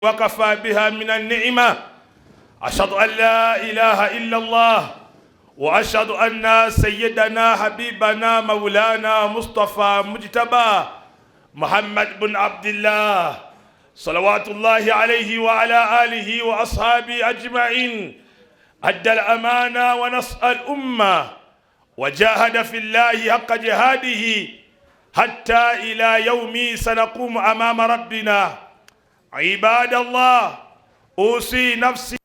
وكفى بها من النعمة. أشهد أن لا إله إلا الله، وأشهد أن سيدنا حبيبنا مولانا مصطفى مجتبى محمد بن عبد الله صلوات الله عليه وعلى آله وأصحابه أجمعين، أدى الأمانة ونصح الأمة وجاهد في الله حق جهاده حتى إلى يوم سنقوم أمام ربنا. عباد الله، أوصي نفسي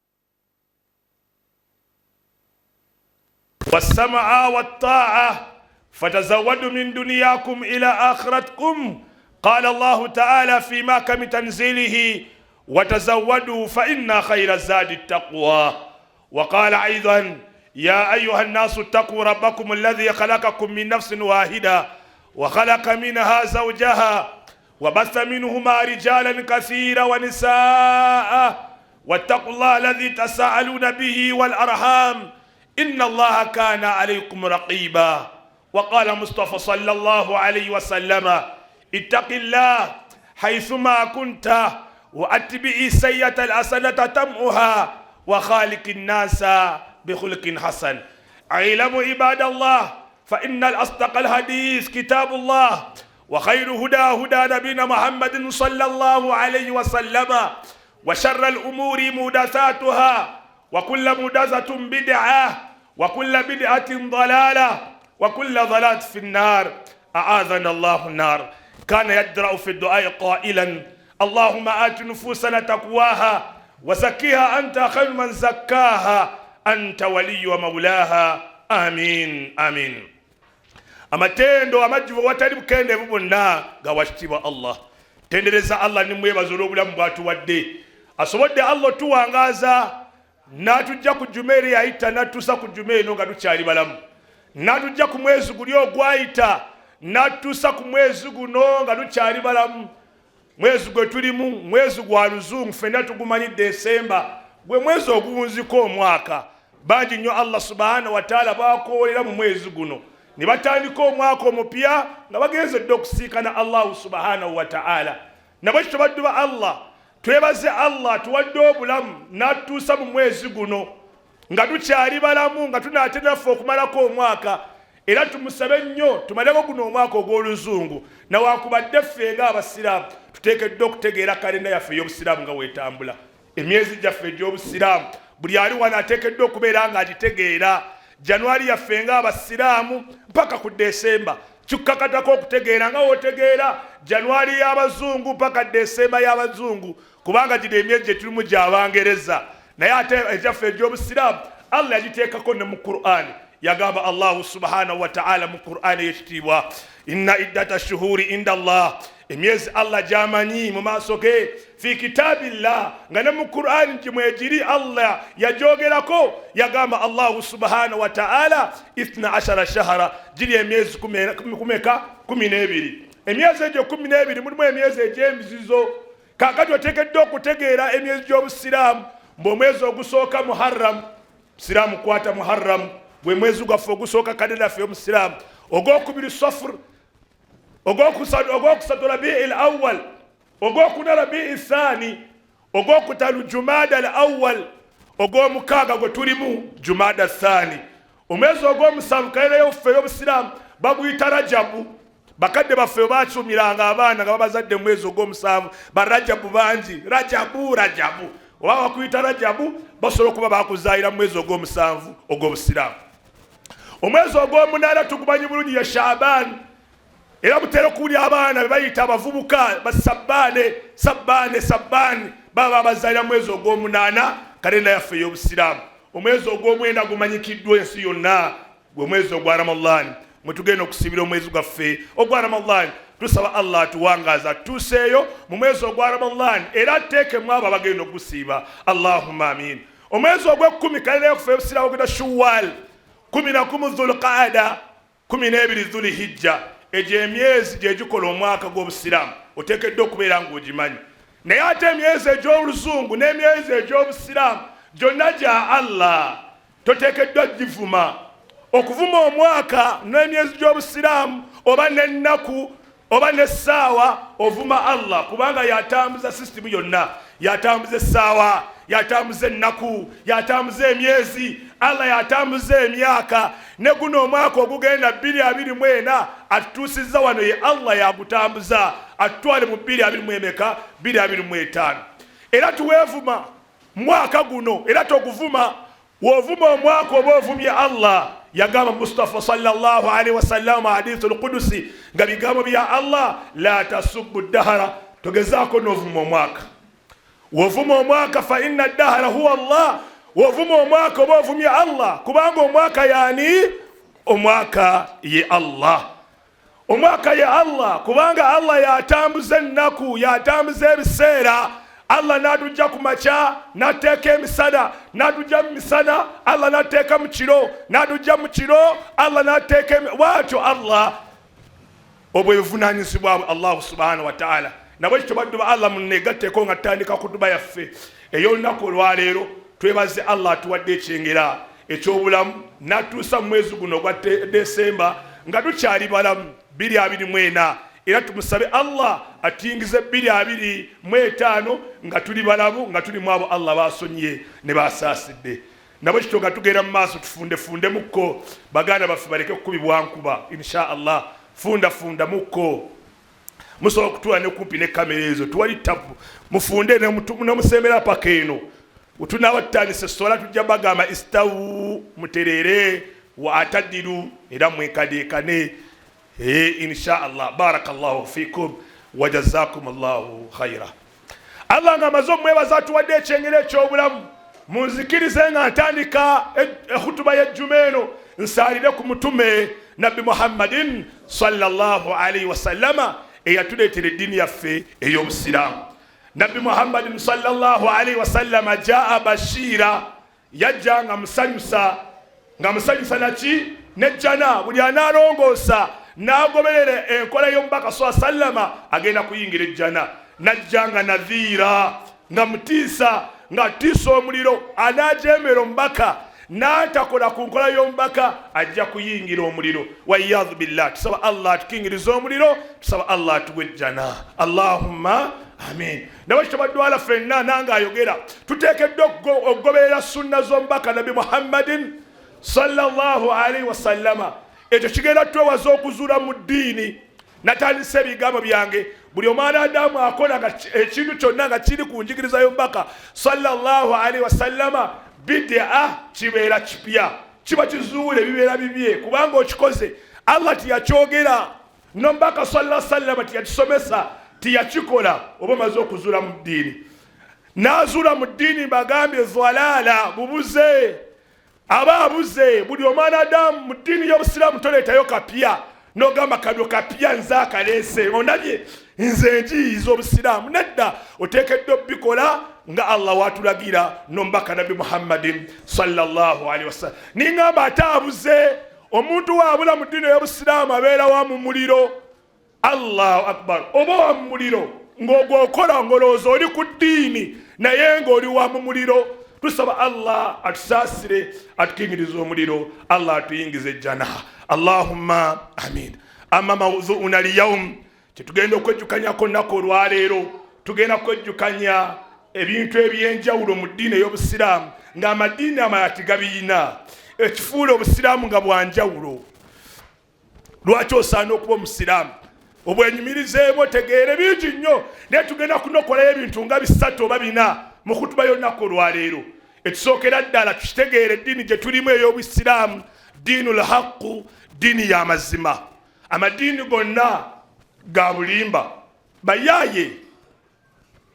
والسمع والطاعة، فتزودوا من دنياكم إلى آخرتكم. قال الله تعالى في محكم تنزيله: وتزودوا فإن خير الزاد التقوى. وقال أيضا: يا أيها الناس اتقوا ربكم الذي خلقكم من نفس واحدة وخلق منها زوجها وبث منهما رجالا كثيرا ونساء، واتقوا الله الذي تساءلون به والأرحام إن الله كان عليكم رقيبا. وقال مصطفى صلى الله عليه وسلم: اتق الله حيثما كنت، وأتبع السيئة الحسنة تمحها، وخالق الناس بخلق حسن. اعلموا عباد الله، فإن الأصدق الحديث كتاب الله، وخير هدى هدى نبينا محمد صلى الله عليه وسلم، وشر الأمور محدثاتها، وكل محدثة بدعة، وكل بدعة ضلالة، وكل ضلالة في النار، أعاذنا الله النار. كان يدرأ في الدعاء قائلا: اللهم آت نفوسنا تقواها وزكيها أنت خير من زكاها، أنت ولي ومولاها، آمين آمين. Amatendo amajjuvu watali bukendeevu bwonna ga wakitiibwa Allah. Tendereza Allah nimwebaza olw'obulamu bwatuwadde, asobodde Allah otuwangaaza n'atujja ku jjuma eri yayita, n'atuusa ku jjuma eno nga tukyali balamu, n'atujja ku mwezi guli ogwayita, n'atuusa ku mwezi guno nga tukyali balamu. Mwezi gwe tulimu mwezi gwa luzungu, ffenna tugumanyi, Desemba, gwe mwezi oguwunzika omwaka. Bangi nnyo Allah subhanahu wataala bakoolera mu mwezi guno ne batandika omwaka omupya nga bagenze dde okusiikana Allahu subhanahu wataala. Nabwe kityo, baddu ba Allah, twebaze Allah tuwadde obulamu n'atutuusa mu mwezi guno nga tukyali balamu, nga tunaatera ffe okumalako omwaka. Era tumusabe nnyo tumaleko guno omwaka ogw'oluzungu. Nawankubadde ffe ng'abasiraamu tuteekeddwa okutegeera kalenda yaffe ey'obusiraamu nga weetambula, emyezi gyaffe egy'obusiraamu. Buli ali wano ateekeddwa okubeera ng'agitegeera. Januari yaffe ng'abasiraamu mpaka ku Desemba kikkakatako okutegeera nga wotegeera Januari y'abazungu mpaka Desemba y'abazungu, kubanga gino emyezi gye tulimu gy'abangereza. Naye ate egyaffe egy'obusiraamu Allah yagiteekako ne mu Qur'ani. Yagamba Allahu subhanahu wataala mu Qur'ani eyekitiibwa: inna iddata shuhuri inda Allah, emyezi Allah gyamanyi mu maaso ge, fi kitabillah, nga ne mu Qur'ani gimwegiri Allah yajogerako. Yagamba Allahu subhanahu wataala: ithna ashara shahara, giri emyezi kumeka? 12. Emyezi egyo 12 mulimu emyezi egy'emizizo. Kakati oteekeddwa okutegeera emyezi gy'obusiraamu, mbu omwezi ogusooka Muharram. Siraamu kwata Muharram, gwe mwezi gwaffe ogusooka, kalenda yaffe y'omusiraamu. Ogwokubiri Safur, ogwokusatu Rabii l Awal, ogwokuna Rabii Thani, ogwokutaano Jumada al Awal, ogwomukaaga gwe tulimu Jumada Thani. Omwezi ogwomusanvu, kalenda yoffe y'obusiraamu, baguyita Rajabu. Bakadde baffe bacumiranga abaana nga babazadde mwezi ogwomusanvu barajabu bangi. Rajabu, Rajabu, oba bakuyita Rajabu, basobola okuba bakuzaalira mu mwezi ogwomusanvu ogw'obusiraamu. Omwezi ogwomunaana tugumanyi bulungi, ya Shaban. Era mutera okuwulira abaana be bayita abavubuka basabbaane, sabbaane, sabbaani, baba babazaalira mu mwezi ogwomunaana, kalenda yaffe ey'obusiraamu. Omwezi ogwomwenda gumanyikiddwa ensi yonna, gwe mwezi ogwa Ramadaani, mwe tugenda okusiibira omwezi gwaffe ogwa Ramadaani. Tusaba Allah atuwangaaza tutuuseeyo mu mwezi ogwa Ramadaani, era ateekemu abo abagenda okugusiiba. Allahumma amin. Omwezi ogw'ekkumi, kalenda yaffe ey'obusiraamu, ogenda Shuwal, 11 Dhulqaada, 12 Dhulhijja. Egyo emyezi gyegikola omwaka gw'obusiraamu, oteekeddwa okubeera ng'ogimanyi. Naye ate emyezi egy'oluzungu n'emyezi egy'obusiraamu gyonna gya Allah, toteekeddwa givuma. Okuvuma omwaka n'emyezi gy'obusiraamu oba n'ennaku oba n'essaawa, ovuma Allah, kubanga yatambuza sisitimu yonna. Yatambuza essaawa, yatambuza ennaku, yatambuza emyezi, Allah yatambuza emyaka. Ne guno omwaka ogugenda 2024 atutuusizza wano, ye Allah yagutambuza atutwale mu 20 emeka 2025. Era tuweevuma mwaka guno, era toguvuma. Wovuma omwaka oba ovumye Allah. Yagamba Mustafa sallallahu alaihi wasallam, hadithu lqudusi, nga bigambo bya Allah: la tasubbu dahara, togezaako novuma omwaka. Wovuma omwaka, fa inna dahara huwa Allah, wovuma omwaka oba ovumye Allah, kubanga omwaka yani omwaka ye Allah, omwaka ye Allah, kubanga Allah yatambuza ennaku, yatambuza ebiseera. Allah n'atujja ku makya n'ateeka emisana, n'atujja mu misana Allah n'ateeka mu kiro, n'atujja mu kiro Allah n'ateeka. Bwatyo Allah obwebuvunanyizibwa bwe Allahu subhanahu wataala. Nabwe kityo, baddu ba Allah, munegatteko nga tutandika kutuba yaffe ey'olunaku olwaleero. Twebaze Allah atuwadde ekyengera ekyobulamu n'atuusa mu mwezi guno ogwa Desemba nga tukyali balamu 2024. Era tumusabe Allah atuyingize 2025 nga tuli balamu, nga tuli mu abo Allah basonyiye ne basaasidde. Nabwe kityo, nga tugenda mu maaso, tufundefundemukko baganda baffe baleke kukubibwa nkuba. Insha Allah, fundafundamukko, musobola okutuula ne kumpi ne kamera ezo, tuwali tabu. Mufunde nemusembera paka eno. Tunaaba tutandise sola, tujja bagamba istawu, muterere, wa atadiru, era mwekadeekane. Insha Allah. Barakallahu fikum wa jazakum Allahu khaira. Allah nga amaze omwebaza atuwadde ekyengera ekyobulamu, munzikirize nga ntandika ehutuba y'ejjuma eno nsaalire ku mutume Nabbi Muhammadin sallallahu alaihi wasallama, eyatuleetera eddiini yaffe ey'obusiraamu. Nabbi Muhammadin sallallahu alaihi wasallama jaa bashira, yajja nga musanyusa, nga musanyusa naki? Nejjana. Buli anaalongoosa n'agoberera enkola y'omubaka saa sallama agenda kuyingira ejjana. Najja nga nadhiira, nga mutiisa, nga tiisa omuliro. Anaajemera omubaka n'atakola ku nkola y'omubaka ajja kuyingira omuliro, waiyadhu billah. Tusaba Allah atukingiriza omuliro, tusaba Allah atuwe ejjana. Allahumma amin. Nawe kitobaddwala ffenna nange ayogera, tuteekeddwa okugoberera sunna z'omubaka Nabi Muhammadin sallallahu alaihi wasallama. Ekyo kigenda twewaza okuzuula mu ddiini. Natandise ebigambo byange, buli omwana adamu akola ekintu kyonna nga kiri ku njigiriza y'omubaka sallallahu alaihi wasallama, bidia kibeera kipya, kiba kizuule, bibeera bibye, kubanga okikoze Allah tiyakyogera, nomubaka sallallahu sallama tiyakisomesa, tiyakikola, oba omaze okuzuula mu ddiini. Nazuula mu ddiini, mbagambye, zalaala, bubuze, aba abuze. Buli omwana adamu mu ddiini y'obusiraamu toleetayo kapya nogamba kano kapya nze akaleese, ondabye nze njiyiza obusiraamu. Nedda, oteekeddwa obikola nga Allah watulagira nomubaka Nabbi Muhammadin sallallahu alaihi wasallam. Niŋŋamba ate abuze. Omuntu waabula mu ddiini y'obusiraamu abeera wa mu muliro. Allahu akbar! Oba wa mu muliro ng'ogwokola ng'olowooza oli ku ddiini, naye ng'oli wa mu muliro. Tusaba Allah atusaasire, atukingiriza omuliro, Allah atuyingiza ejjana. Allahumma amin. Amma maudhuuna lyaum, kyetugenda okwejjukanyako olunaku olwaleero, tugenda kwejjukanya ebintu ebyenjawulo mu ddiini ey'obusiraamu ng'amadiini amalala tegabiyina, ekifuula obusiraamu nga bwanjawulo. Lwaki osaana okuba omusiraamu? Obwenyumirizeemu, otegeere bingi nnyo, naye tugenda kunokolayo ebintu nga bisatu oba bina mu kutuba y'olunaku olwaleero. Ekisookera ddala, tukitegeere eddiini gye tulimu ey'obusiraamu diinu lhaqu, ddiini y'amazima. Amadiini gonna ga bulimba, bayaaye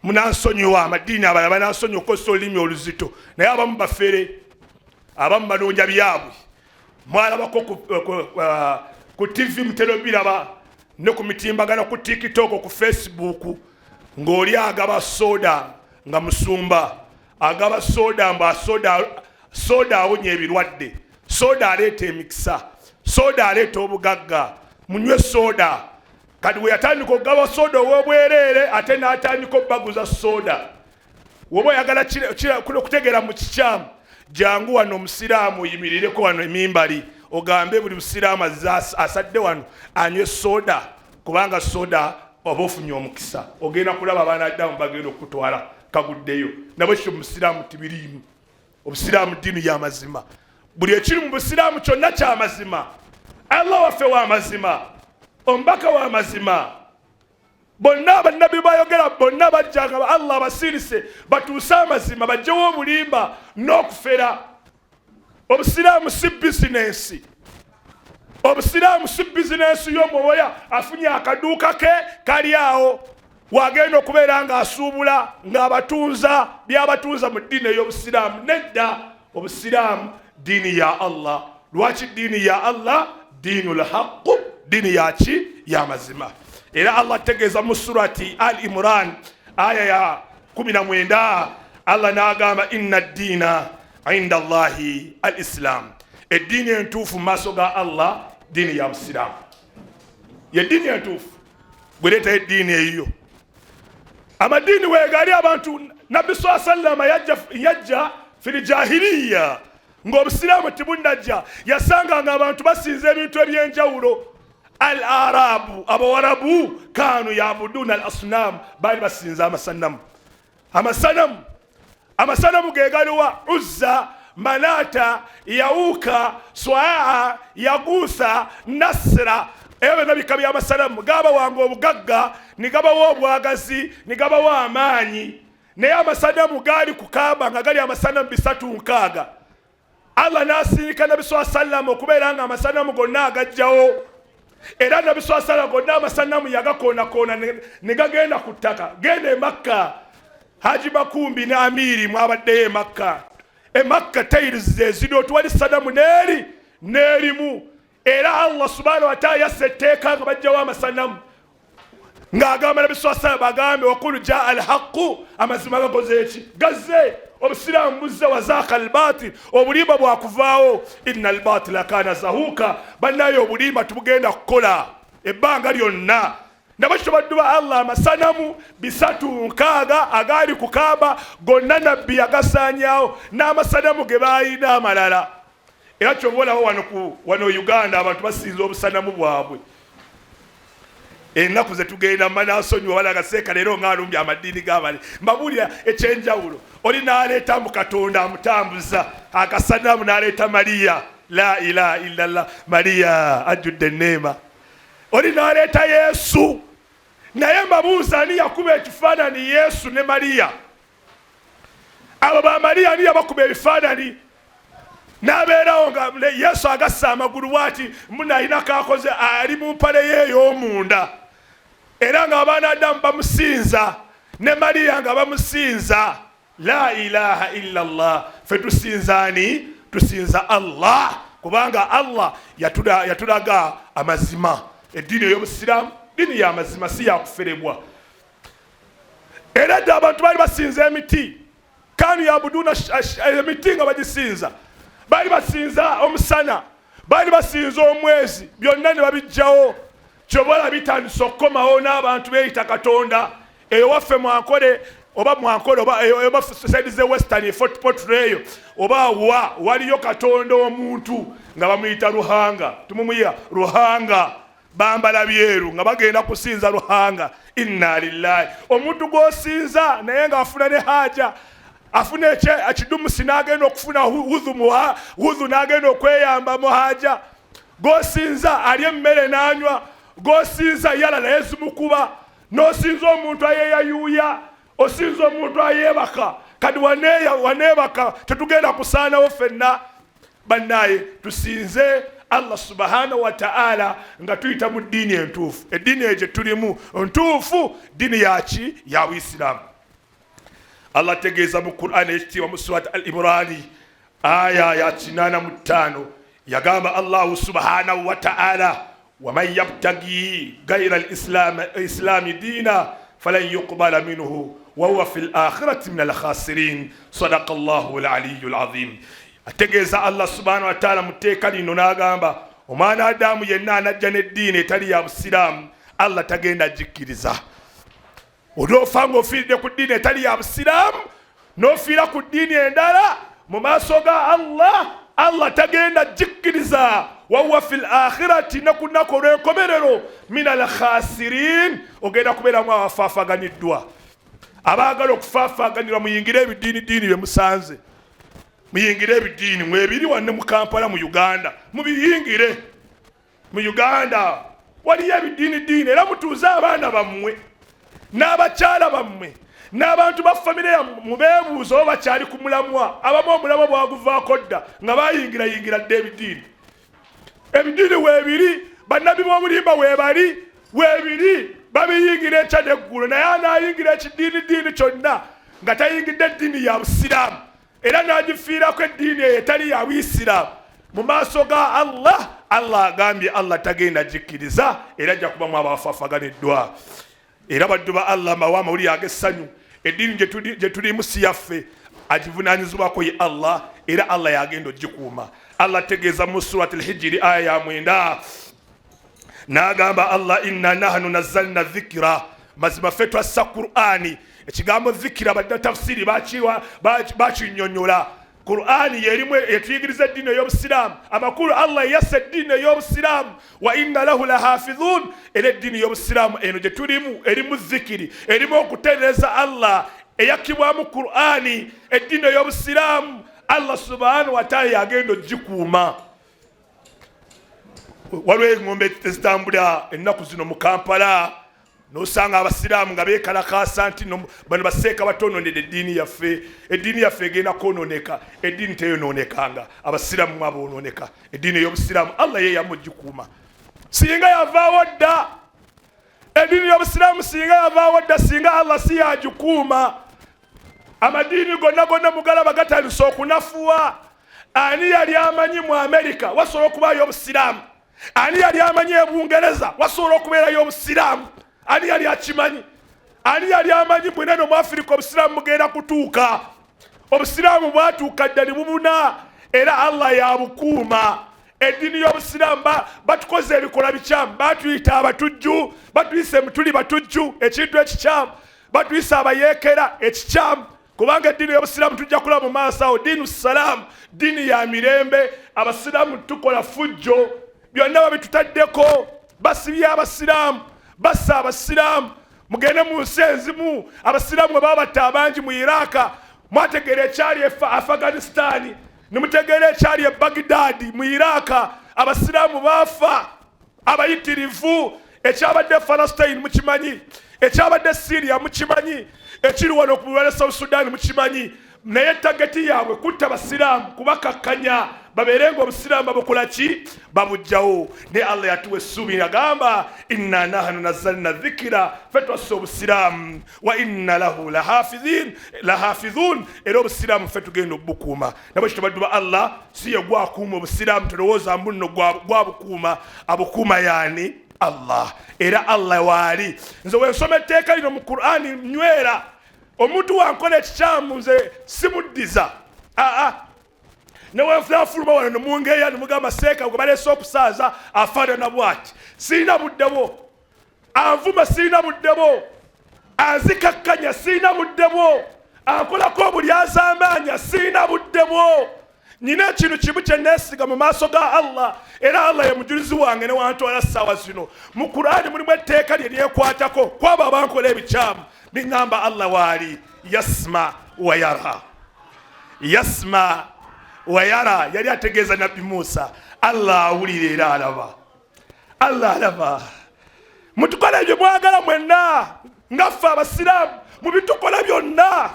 munansonyiwa, amadiini abalala banansonyiwa okukozesa olulimi oluzito, naye abamu bafere, abamu balonja byabwe. Mwalabako ku TV, mutera obiraba ne ku mitimbagano, ku TikTok, ku Facebook, ng'oli agaba soda, nga musumba agaba soda, mbu soda awonya ebirwadde, soda aleeta emikisa, soda aleeta obugagga, munywe soda. Kati bwe yatandika okugaba soda ow'obwereere, ate n'atandika obbaguza soda. Woba oyagala okutegeera mu kikyamu, jangu wano omusiraamu oyimirireko wano emimbali, ogambe buli musiraamu asadde wano anywe soda, kubanga soda oba ofunye omukisa. Ogenda kulaba abaana ddamu bagenda okutwala. Kaguddeyo. Nabwe kityo mu busiraamu tibiriimu. Obusiraamu ddiini y'amazima. Buli ekiri mu busiraamu kyonna kyamazima. Allah waffe w'amazima, omubaka w'amazima, bonna abannabbi bayogera bonna bajjanga Allah abasirise batuuse amazima, bajjewo obulimba n'okufera. Obusiraamu si bizinensi. Obusiraamu si bizinensi y'omuwoya afunye akaduuka ke kali awo wagenda okubeera ng'asuubula ng'abatunza byabatunza mu ddiini ey'obusiraamu. Nedda, obusiraamu ddiini ya Allah. Lwaki ddiini ya Allah? Diinu lhaqu, ddiini yaki? Y'amazima. Era Allah ategeeza mu Surati Al Imran aya ya 19, Allah n'agamba, inna ddiina inda Allahi al Islam. Eddiini entuufu mu maaso ga Allah ddiini ya busiraamu, ye ddiini entuufu. Bwereetayo eddiini eyiyo, amadiini weegali abantu. Nabbi saa sallama yajja fil jahiliya ng'obusiraamu tebunajja, yasanga nga abantu basinza ebintu ebyenjawulo. Al Arabu, abawarabu, kanu yabuduna al asnam, baali basinza amasanamu. Amasanamu gegaliwa? Uzza, Manata, Yawuka, Swaa, Yagusa, Nasira. Ebyo byonna bika by'amasanamu. Gabawanga obugagga, ne gabawa obwagazi, ne gabawa amaanyi. Naye amasanamu gaali ku Kaaba nga gali amasanamu 360. Allah n'asindika Nabi saa sallama okubeera nga amasanamu gonna agajjawo. Era Nabi saa sallama gonna amasanamu yagakoonakoona ne gagenda ku ttaka. Genda e Makka, Haji Makumbi ne Amiiri mwabaddeyo e Makka. E Makka tiles eziriwo, tuwali sanamu neeri n'erimu. Era Allah subhanahu wataala yassa etteeka nga bajjawo amasanamu, ng'agamba Nabi saa sallam bagambe, wakulu jaa alhaqu, amazima gakoze eki? Gazze. Obusiraamu buzze. Wazaaka albatil, obulimba bwakuvaawo. Inna albatila kana zahuka. Bannaye, obulimba tubugenda kukola ebbanga lyonna. Nabakito baddu ba Allah, amasanamu 360 agaali ku Kaaba gonna Nabbi yagasaanyawo n'amasanamu ge baayina amalala. Era kyova olaba wano Uganda abantu basinza obusanamu bwabwe. Ennaku zetugenda manasonyiwa balagaseeka leero ngaalumbye amadiini gabali. Mbabuulira ekyenjawulo, oli n'aleeta mu Katonda amutambuza akasanamu, n'aleeta Mariya, la ilaha illallah, Mariya ajjudde enneema. Oli n'aleeta Yesu. Naye mbabuuza, ani yakuba ekifaanani Yesu ne Mariya? Abo ba Mariya ani yabakuba ebifaanani n'abeerawo nga Yesu agassa amagulu bwati muna alina kakoze ali mu mpale ye ey'omunda, era ng'abaana Adamu bamusinza ne Mariya nga bamusinza? La ilaha illa llah. Fe tusinza ani? Tusinza Allah, kubanga Allah yatulaga amazima. Eddiini ey'obusiraamu ddiini y'amazima, si yakuferebwa. Era dde abantu baali basinza emiti, kanu yabuduna emiti nga bagisinza, baali basinza omusana, baali basinza omwezi, byonna ne babijjawo. Kyobola bitandise okukomawo n'abantu beeyita Katonda. Eyo waffe Mwankole oba Mwankole oba side ze Western, Fort Portal eyo oba wa, waliyo Katonda omuntu nga bamuyita Ruhanga, tumumuya Ruhanga. Bambala byeru nga bagenda kusinza Ruhanga. Inna lillahi. Omuntu gw'osinza naye ng'afuna ne haja, afuna ekidumusi n'agenda okufuna wudhu n'agenda okweyamba mu haja. Gw'osinza alya emmere n'anywa, gw'osinza yala naye zimukuba. N'osinza omuntu ayeyayuuya, osinza omuntu ayeebaka. Kati waneebaka, tetugenda kusaanawo ffenna? Bannaye, tusinze Allah subhanahu wataala nga tuyita mu ddiini entuufu. Eddiini eyo gye tulimu ntuufu, ddiini yaki? Ya buisiraamu. Allah ategeeza mu Qur'ani ekitiibwa mu Surat Al Imurani aya ya 85, yagamba Allahu subhanahu wataala, waman yabtagi gaira lislami diina falan yuqbala minhu wahuwa fi lakhirati min alkhasirin. Sadaka llahu laliyu lazim. Ategeeza Allah subhanahu wataala mu tteeka lino n'agamba, omwana Adamu yenna anajja n'eddiini etali ya busiraamu, Allah tagenda gikkiriza. Olwofa nga ofiiridde ku ddiini etali ya busiraamu, n'ofiira ku ddiini endala, mu maaso ga Allah, Allah tagenda gikkiriza. Wahuwa fi lakhirati, ne ku nnaku olw'enkomerero, min alkhasirin, ogenda kubeeramu abafaafaganiddwa. Abaagala okufaafaaganirwa muyingire ebidiinidiini bye musanze, muyingire ebidiini mwebiri wanne mu Kampala, mu Uganda, mubiyingire. Mu Uganda waliyo ebidiinidiini, era mutuuze abaana bammwe n'abakyala bammwe n'abantu ba famire yammwe mubeebuuze oba bakyali ku mulamwa. Abamu omulamwa bwaguvaako dda nga bayingirayingira dda ebidiini. Ebidiini weebiri, bannabbi b'obulimba weebali, weebiri, babiyingira enkya n'eggulo. Naye anaayingira ekidiinidiini kyonna nga tayingidde eddiini ya Busiraamu era n'agifiirako eddiini eyo etali ya Buyisiraamu, mu maaso ga Allah, Allah agambye Allah tagenda gikkiriza, era ajja kubamu abafaafaganiddwa. Era baddu ba Allah, mbawa amawulire ag'essanyu, eddiini gye tulimu si yaffe, agivunaanyizibwako ye Allah, era Allah yagenda ogikuuma. Allah ategeeza mu Surat Alhijiri aya ya 9, n'agamba Allah, inna nahnu nazzalna dhikira, mazima ffe twassa Qur'ani. Ekigambo dhikira badda tafsiri bakinyonyola. Qur'ani yerimu etuyigiriza eddiini ey'obusiraamu. Amakulu, Allah yassa eddiini ey'obusiraamu, wa inna lahu lahafidhun. Era eddiini ey'obusiraamu eno gye tulimu erimu zikiri, erimu okutereeza Allah, eyakibwamu Qur'ani. Eddiini ey'obusiraamu Allah subhanahu wataala yagenda ogikuuma. Waliwo eŋŋombe ezitambula ennaku zino mu Kampala, nosanga abasiraamu nga beekalakaasa nti bano baseeka batononedde eddiini yaffe, eddiini yaffe egenda kwonooneka. Eddiini teyonoonekanga, abasiraamu mwaboononeka. Eddiini ey'obusiraamu Allah ye yamugikuuma. Singa yavaawo dda eddiini y'obusiraamu, singa yavaawo dda, singa Allah si yagikuuma. Amadiini gonna gonna mugalaba gatandise okunafuwa. Ani yali amanyi mu Amerika wasobola okubaayo obusiraamu? Ani yali amanyi e Bungereza wasobola okubeerayo obusiraamu? Ani yali akimanyi? Ani yali amanyi mweneno mu Afirika obusiraamu bugenda kutuuka? Obusiraamu bwatuuka dda ne bubuna, era Allah yabukuuma. Eddiini y'obusiraamu batukoze ebikola bikyamu, batuyita abatujju, batuyise mutuli batujju, ekintu ekikyamu, batuyise abayeekera, ekikyamu, kubanga eddiini y'obusiraamu tujja kulaba mu maaso awo, diinu salaamu, ddiini ya mirembe. Abasiraamu tukola fujjo, byonna babitutaddeko, basibye abasiraamu, bassa abasiraamu. Mugende mu nsi ezimu abasiraamu bwe babatta abangi mu Iraka, mwategeera ekyali e Afghanistan, ne mutegeera ekyali e Baghdad mu Iraka, abasiraamu baafa abayitirivu. Ekyabadde Palestine mukimanyi, ekyabadde Syria mukimanyi, ekiri wano ku bulwala South Sudan mukimanyi. Naye target yaabwe kutta basiraamu, kubakakkanya babeere nga obusiraamu babukola ki, babugjawo. Naye Allah yatuwa essuubi, agamba inna nahnu nazzalna dhikira, ffe twassa obusiraamu, wa inna lahu lahafidhin lahafidhun, era obusiraamu ffe tugenda obukuuma. Nabwe kityo baddu ba Allah, si ye gwakuuma obusiraamu, tulowooza mbu nno gwabukuuma. Abukuuma yaani? Allah. Era Allah waali. Nze wensoma etteeka lino mu Qur'ani nywera, omuntu wankola ekikyamu nze simuddiza. Aa, newenfulafuluma wano nemungeya nemugamba seeka gwe baleese okusaaza afaanana bwati, sirina budde bwo. Anvuma, sirina budde bwo. Anzikakkanya, sirina budde bwo. Ankolako obulyazaamaanya, sirina budde bwo. Nina ekintu kimu kye neesiga mu maaso ga Allah, era Allah ye mujulizi wange ne wantwala ssaawa zino. Mu Kuraani mulimu etteeka lye lyekwatako kwabo abankola ebikyamu, niŋŋamba Allah waali, yasma wa yara, yasma wa yara. Yali ategeeza Nabbi Musa, Allah awulira era alaba. Allah alaba. Mutukola ebyo mwagala mwenna nga ffe abasiraamu, mubitukola byonna,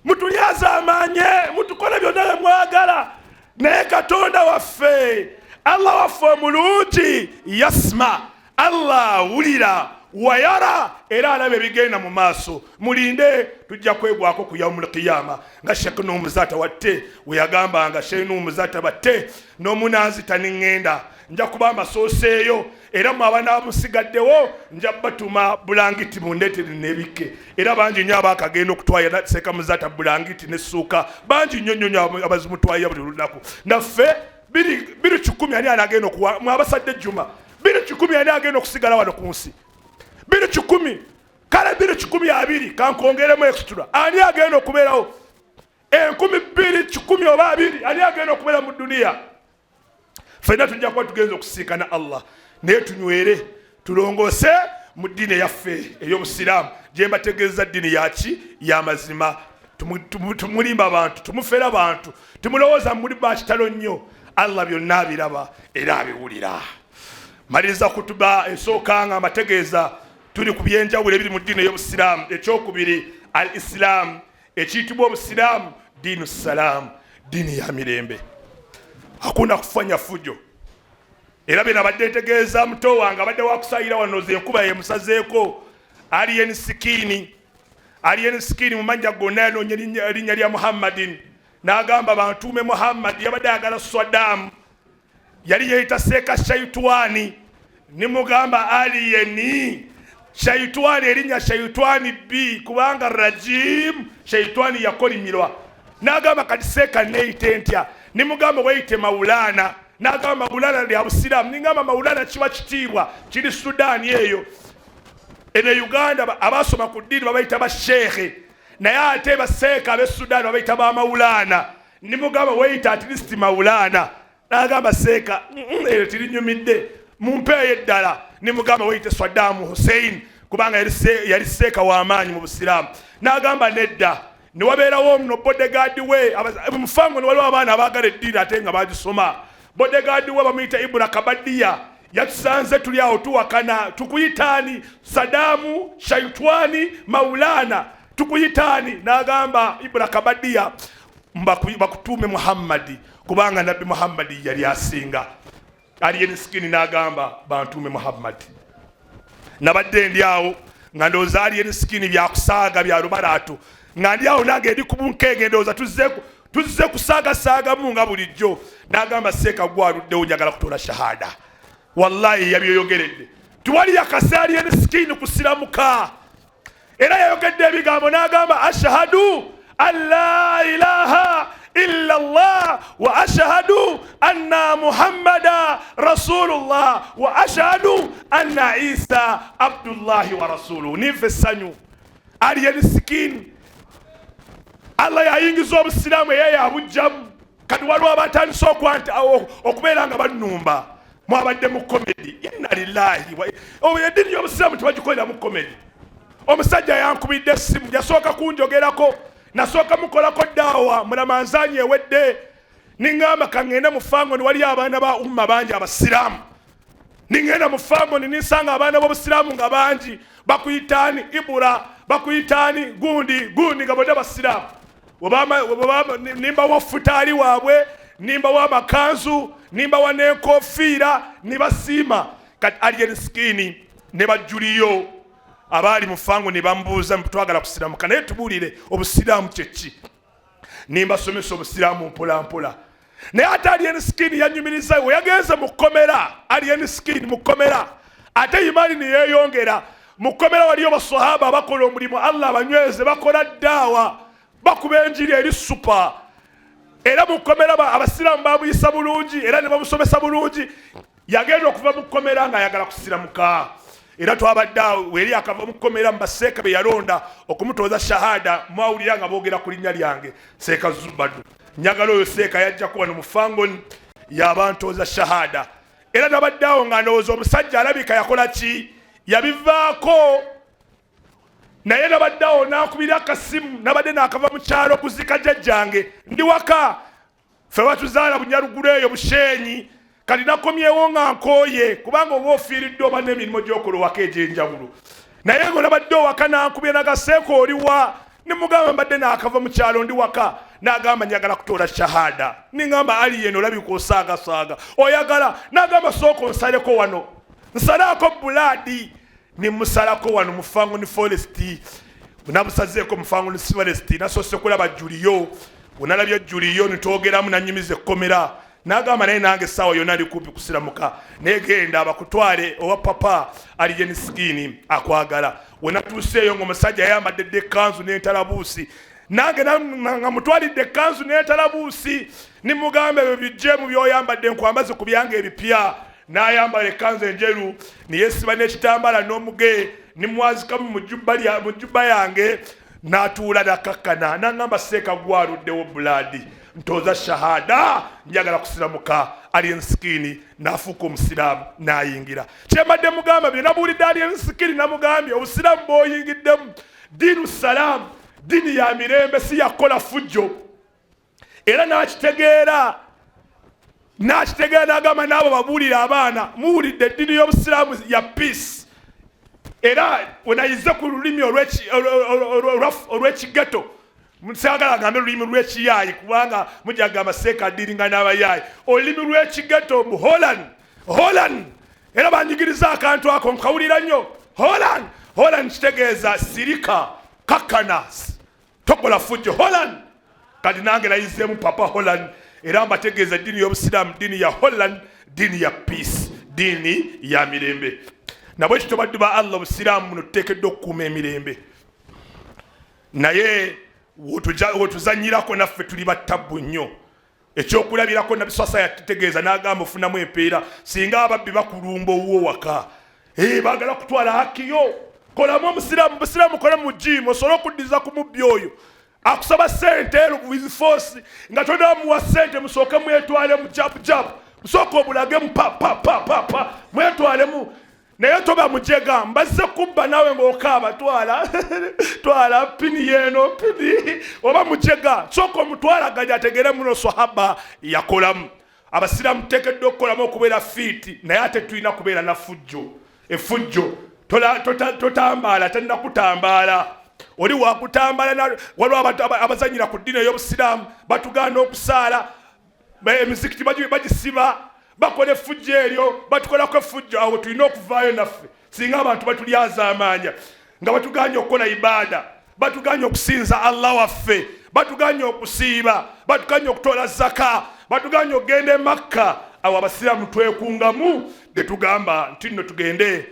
mutulyazaamaanye, mutukole byonna bye mwagala, naye Katonda waffe, Allah waffe omulungi, yasma, Allah awulira, wayara, era alaba ebigenda mu maaso. Mulinde, tujja kwegwako ku yaumul qiyama, nga Sheekh Nuumuzata watte we yagambanga, Sheekh Nuumuzata batte n'omunanzita niŋŋenda, nja kuba amasooseeyo, era mwe abanaamusigaddewo nja batuma bulangiti mundeetere n'ebikke. Era bangi nnyo abaakagenda okutwaya Seeka Muzaata bulangiti n'essuuka, bangi nnyo nnyo nnyo abazimutwalira buli lunaku. Naffe 210 ani anagenda okuwa mwe abasadde Juma 210 ani agenda okusigala wano ku nsi 210? Kale 220 kankongeremu extra, ani agenda okubeerawo 2120 oba 20, ani agenda okubeera mu duniya? Ffenna tujja kuba tugenza okusinkana Allah, naye tunywere, tulongoose. Mu ddiini eyaffe ey'obusiraamu gye mbategeeza, ddiini yaki y'amazima. Tumulimba abantu, tumufera abantu, tumulowooza muli bakitalo nnyo. Allah byonna abiraba era abiwulira. Maliriza kutuba esooka nga mbategeeza tuli ku byenjawulo ebiri mu ddiini ey'obusiraamu. Ekyokubiri, al isilaamu, ekiyitibwa obusiraamu, diinu salaamu, ddiini ya mirembe, hakuna kufanya fujo. Era bye nabadde ntegeeza muto wange abadde wakusayira wano, enkuba yemusazeeko. Alien Skin, Alien Skin mu mannya gonna yanoonya erinnya lya Muhammadin, n'agamba bantuume Muhammadi. Yabadde ayagala Swadaamu, yali yeyita Seeka Shaitwani. Nimugamba, Alien, Shaitwani, erinnya Shaitwani b kubanga rajim, Shaitwani yakolimirwa. N'agamba, kati Seeka neeyite ntya? Nimugamba, weyite Maulana. N'agamba, Maulana lya busiraamu? Ningamba, Maulana kiba kitiibwa kiri Sudaani eyo. Eno e Uganda abasoma ku ddiini babayita basheekhe, naye ate baseeka ab'e Sudaani babayita bamaulana. Nimugamba, weyita at least Maulana. N'agamba, seeka, eyo tirinyumidde, mumpeeyo eddala. Nimugamba, weyite Swadaamu Hussein, kubanga yali seeka w'amaanyi mu busiraamu. N'agamba, nedda. Newabeerawo muno bodyguard we mufango, ne waliwo abaana abaagala eddiini ate nga bagisoma. Bodyguard we bamuyita Ibura Kabadiya, yatusanze tuli awo tuwakana, tukuyitaani? Sadamu, Shaitwani, Maulana, tukuyitaani? N'agamba Ibura Kabadiya, bakutuume Muhammadi, kubanga Nabbi Muhammadi yali asinga. Alien Skin n'agamba, bantuume Muhammadi. Nabadde ndi awo nga ndowooza Alien Skin byakusaaga bya lubalaatu, nga ndi awo nange eri ku bunkeenge, ndowooza tuzze kusaagasaagamu nga bulijjo. N'agamba, seeka gwaluddewo, njagala kutola shahada. Wallahi yabyoyogeredde, tiwali yakase Alien Skin kusiramuka. Era yayogedde ebigambo n'agamba, ashhadu an la ilaha illa llah wa ashhadu anna Muhammada rasulullah wa ashhadu anna Isa abdullahi wa rasuluhu. Ninfe essanyu. Alien Skin, Allah yayingiza obusiraamu, eye yabugjamu. Kati waliwo abatandise okubeera nga banumba, mwabadde mu comedy. Inna lillahi, eddiini y'obusiraamu tebagikolera mu comedy. Omusajja yankubidde essimu, yasooka kunjogerako, nasooka mukolako daawa mulamanzanyi ewedde. Niŋŋamba, kaŋŋende mu Fangoni, waliyo abaana ba umma bangi abasiraamu. Niŋŋenda mu Fangoni, ninsanga abaana b'obusiraamu nga bangi, bakuyitaani Ibura, bakuyitaani gundi gundi, nga bonna basiraamu. Nimbawa futaali waabwe, nimbawa amakanzu, nimbawa n'enkofiira, nibasiima. Kati Alien Skin ne bajjuliyo abaali mu Fango ne bamubuuza, twagala kusiramuka, naye tubuulire obusiraamu kyeki? Nimbasomesa obusiraamu mpola mpola. Naye ate Alien Skin yanyumiriza we yagenze mu kkomera. Alien Skin mu kkomera, ate imaani neyeyongera. Mu kkomera waliyo basahaba abakola omulimu, Allah abanyweze, bakola ddaawa, bakuba enjiri eri super. Era mu kkomera abasiraamu bamuyisa bulungi era ne bamusomesa bulungi. Yagenda okuva mu kkomera ng'ayagala kusiramuka. Era twabadde awo weri akava mu kkomera, mu baseeka be yalonda okumutooza shahada, mwawulira nga boogera ku linnya lyange, Seeka Zubadu. Njagala oyo seeka yajjako wano mu Fangoni yabantooza shahada. Era nabadde awo nga ndowooza omusajja alabika yakola ki, yabivaako. Naye nabadde awo nankubira akasimu, nabadde nakava mu kyalo kuzika jjajjange, ndi waka, ffe batuzaala Bunyarugulu eyo Bushenyi. Kati nakomyewo nga nkooye, kubanga oba ofiiriddwe oba n'emirimu gy'okola owaka egy'enjawulo. Naye ngo nabadde owaka, nankubira nagaseeka, oliwa? Nimugamba, mbadde nakava mu kyalo, ndi waka. Nagamba, njagala kutoola shahada. Niŋamba, Alien, olabika osaagasaaga, oyagala? Nagamba, sooka onsaleko wano, nsalaako bulaadi. Nimusalako wano mu Fangoni Forest. Nabusazeeko mu Fangoni Forest, nasoose kulaba Juliyo. Wenalabye Juliyo nitwogeramu, nanyumiza ekkomera. Nagamba, naye nange essaawa yonna ndi kumpi kusiramuka, naye genda bakutwale owa papa Alien Skin akwagala. Wenatuuseeyo nga omusajja yayambadde dde ekkanzu n'entalabuusi, nange nga mutwalidde ekkanzu n'entalabuusi. Nimugamba, ebyo bijje mu byoyambadde, nkwambaze ku byange ebipya. N'ayambala ekkanzu enjeru, niyesiba n'ekitambala n'omuge, nimwazikamu mu jjubba yange. N'atuula nakakkana n'aŋŋamba, seeka gwaluddewo bulaadi ntooza shahada, njagala kusiramuka. Alien Skin n'afuuka omusiraamu n'ayingira. Kyembadde mugamba bye nabuulidde Alien Skin, namugambye obusiraamu bw'oyingiddemu diinu salaamu, ddiini ya mirembe, si yakukola fujjo. Era n'akitegeera, n'akitegeera, n'agamba n'abo babuulire abaana, muwulidde eddiini y'obusiraamu ya peace. Era wenayize ku lulimi olw'ekigeto, saagala agambe lulimi lw'ekiyaayi kubanga mujja kugamba seeka ddiringa n'abayaayi, olulimi lw'ekigeto mu Holland, Holland. Era banjigiriza akantu ako nkawulira nnyo, Holland. Holland kitegeeza sirika, kakkana, tokola fujjo. Holland. Kati nange nayizeemu papa Holland, era mbategeeza eddiini y'obusiraamu ddiini ya Holland, ddiini ya peace, ddiini ya mirembe. Nabwe kityo baddu ba Allah, obusiraamu buno tuteekeddwa okukuuma emirembe, naye wetuzanyirako naffe tuli battabbu nnyo. Ekyokulabirako, Nabbi swasa yatutegeeza n'agamba ofunamu empeera singa ababbi bakulumba owuwo waka, baagala kutwala hakiyo, kolamu omusiraamu, busiraamu kola mu jimu osobole okuddiza ku mubbi oyo akusaba sente with force nga tonamuwa sente. Musooke mwetwalemu jabu jabu, musooke obulagemu pa pa pa pa pa, mwetwalemu. Naye toba mujega, mbazze kubba naawe ng'okaaba, twala twala pini yeeno pini. Oba mujega, sooka omutwalaganya ategere muno swahaba yakolamu. Abasiraamu tuteekeddwa okukolamu okubeera fit, naye ate tulina kubeera na fujjo. Efujjo totambaala, talina kutambaala, oli wakutambala. Waliwo abantu abazanyira ku ddiini ey'obusiraamu, batugaana okusaala, emizikiti bagisiba, bakola effujjo eryo, batukolako effujjo. Awo tulina okuvaayo naffe singa abantu batulyazaamaanya nga batuganye okukola ibaada, batuganye okusinza Allah waffe, batuganye okusiiba, batuganye okutoola zaka, batuganye okugenda e Makka. Awo abasiraamu twekungamu ne tugamba nti nno tugende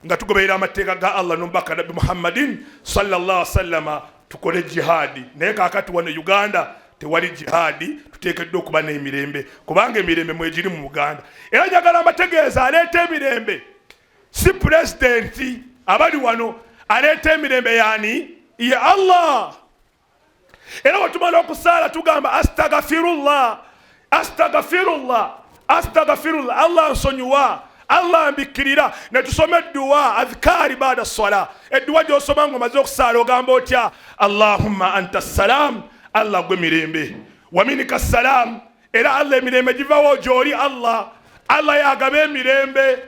nga tugoberera amateeka ga Allah n'omubaka Nabbi Muhammadin sallallahu sallama, tukole jihaadi. Naye kakati wano Uganda tewali jihaadi, tuteekeddwa okuba n'emirembe kubanga emirembe mwegiri mu Buganda. Era njagala amategeeza, aleeta emirembe si pulezidenti abali wano, aleeta emirembe yaani? Ye Allah. Era wetumala okusaala tugamba astagfirullah, astagfirullah, astagfirullah, Allah nsonyiwa, Allah mbikkirira. Netusoma edduwa adhikaari baada swala. Edduwa gyosoma nga omaze okusaala ogamba otya? Allahumma anta salam, Allah gwe mirembe, waminika salam, era Allah emirembe givawo gyoli. Allah, Allah yagaba emirembe.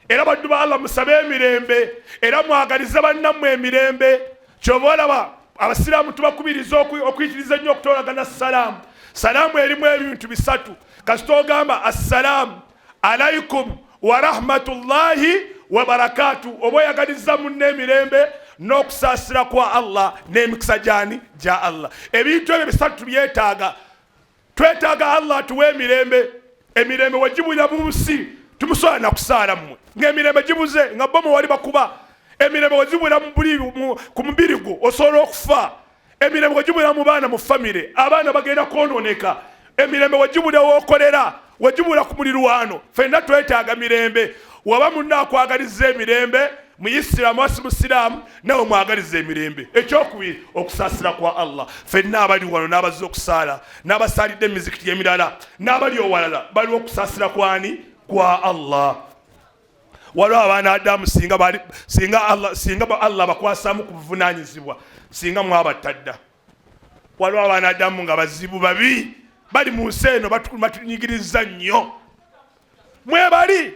Era baddu ba Allah, musabe emirembe era mwagalize bannammwe emirembe. Kyova olaba abasiraamu tubakubiriza okuyitiriza ennyo okutoolagana salaamu. Salaamu erimu ebintu bisatu. Kasita ogamba assalaamu alaikum warahmatullahi wabarakatu, oba oyagaliza munna emirembe n'okusaasira kwa Allah n'emikisa gyani? Gya Allah. Ebintu ebyo bisatu tubyetaaga. Twetaaga Allah atuwe emirembe. Emirembe wegibulira mu nsi, tumusobola nakusaala mmwe ng'emirembe gibuze, nga bo muwali bakuba. Emirembe wegibulira ku mubiri gwo, osobola okufa. Emirembe wegibulira mu baana, mu famire, abaana bagenda kwonooneka. Emirembe wegibulira wookolera, wegibulira ku mulirwano. Ffenna twetaaga mirembe. Waba munna akwagaliza emirembe, muyisiraamu asi musiraamu, nawe mwagaliza emirembe. Ekyokubiri, okusaasira kwa Allah. Ffenna abali wano n'abazze okusaala n'abasaalidde emizikiti emirala n'abali owalala, baliwo okusaasira kwani? Kwa Allah. Waliwo abaana Adamu, singa Allah bakwasaamu ku buvunaanyizibwa, singa mwabatta dda. Waliwo abaana Adamu nga bazibu, babi, bali mu nsi eno, batunyigiriza nnyo. Mwebali,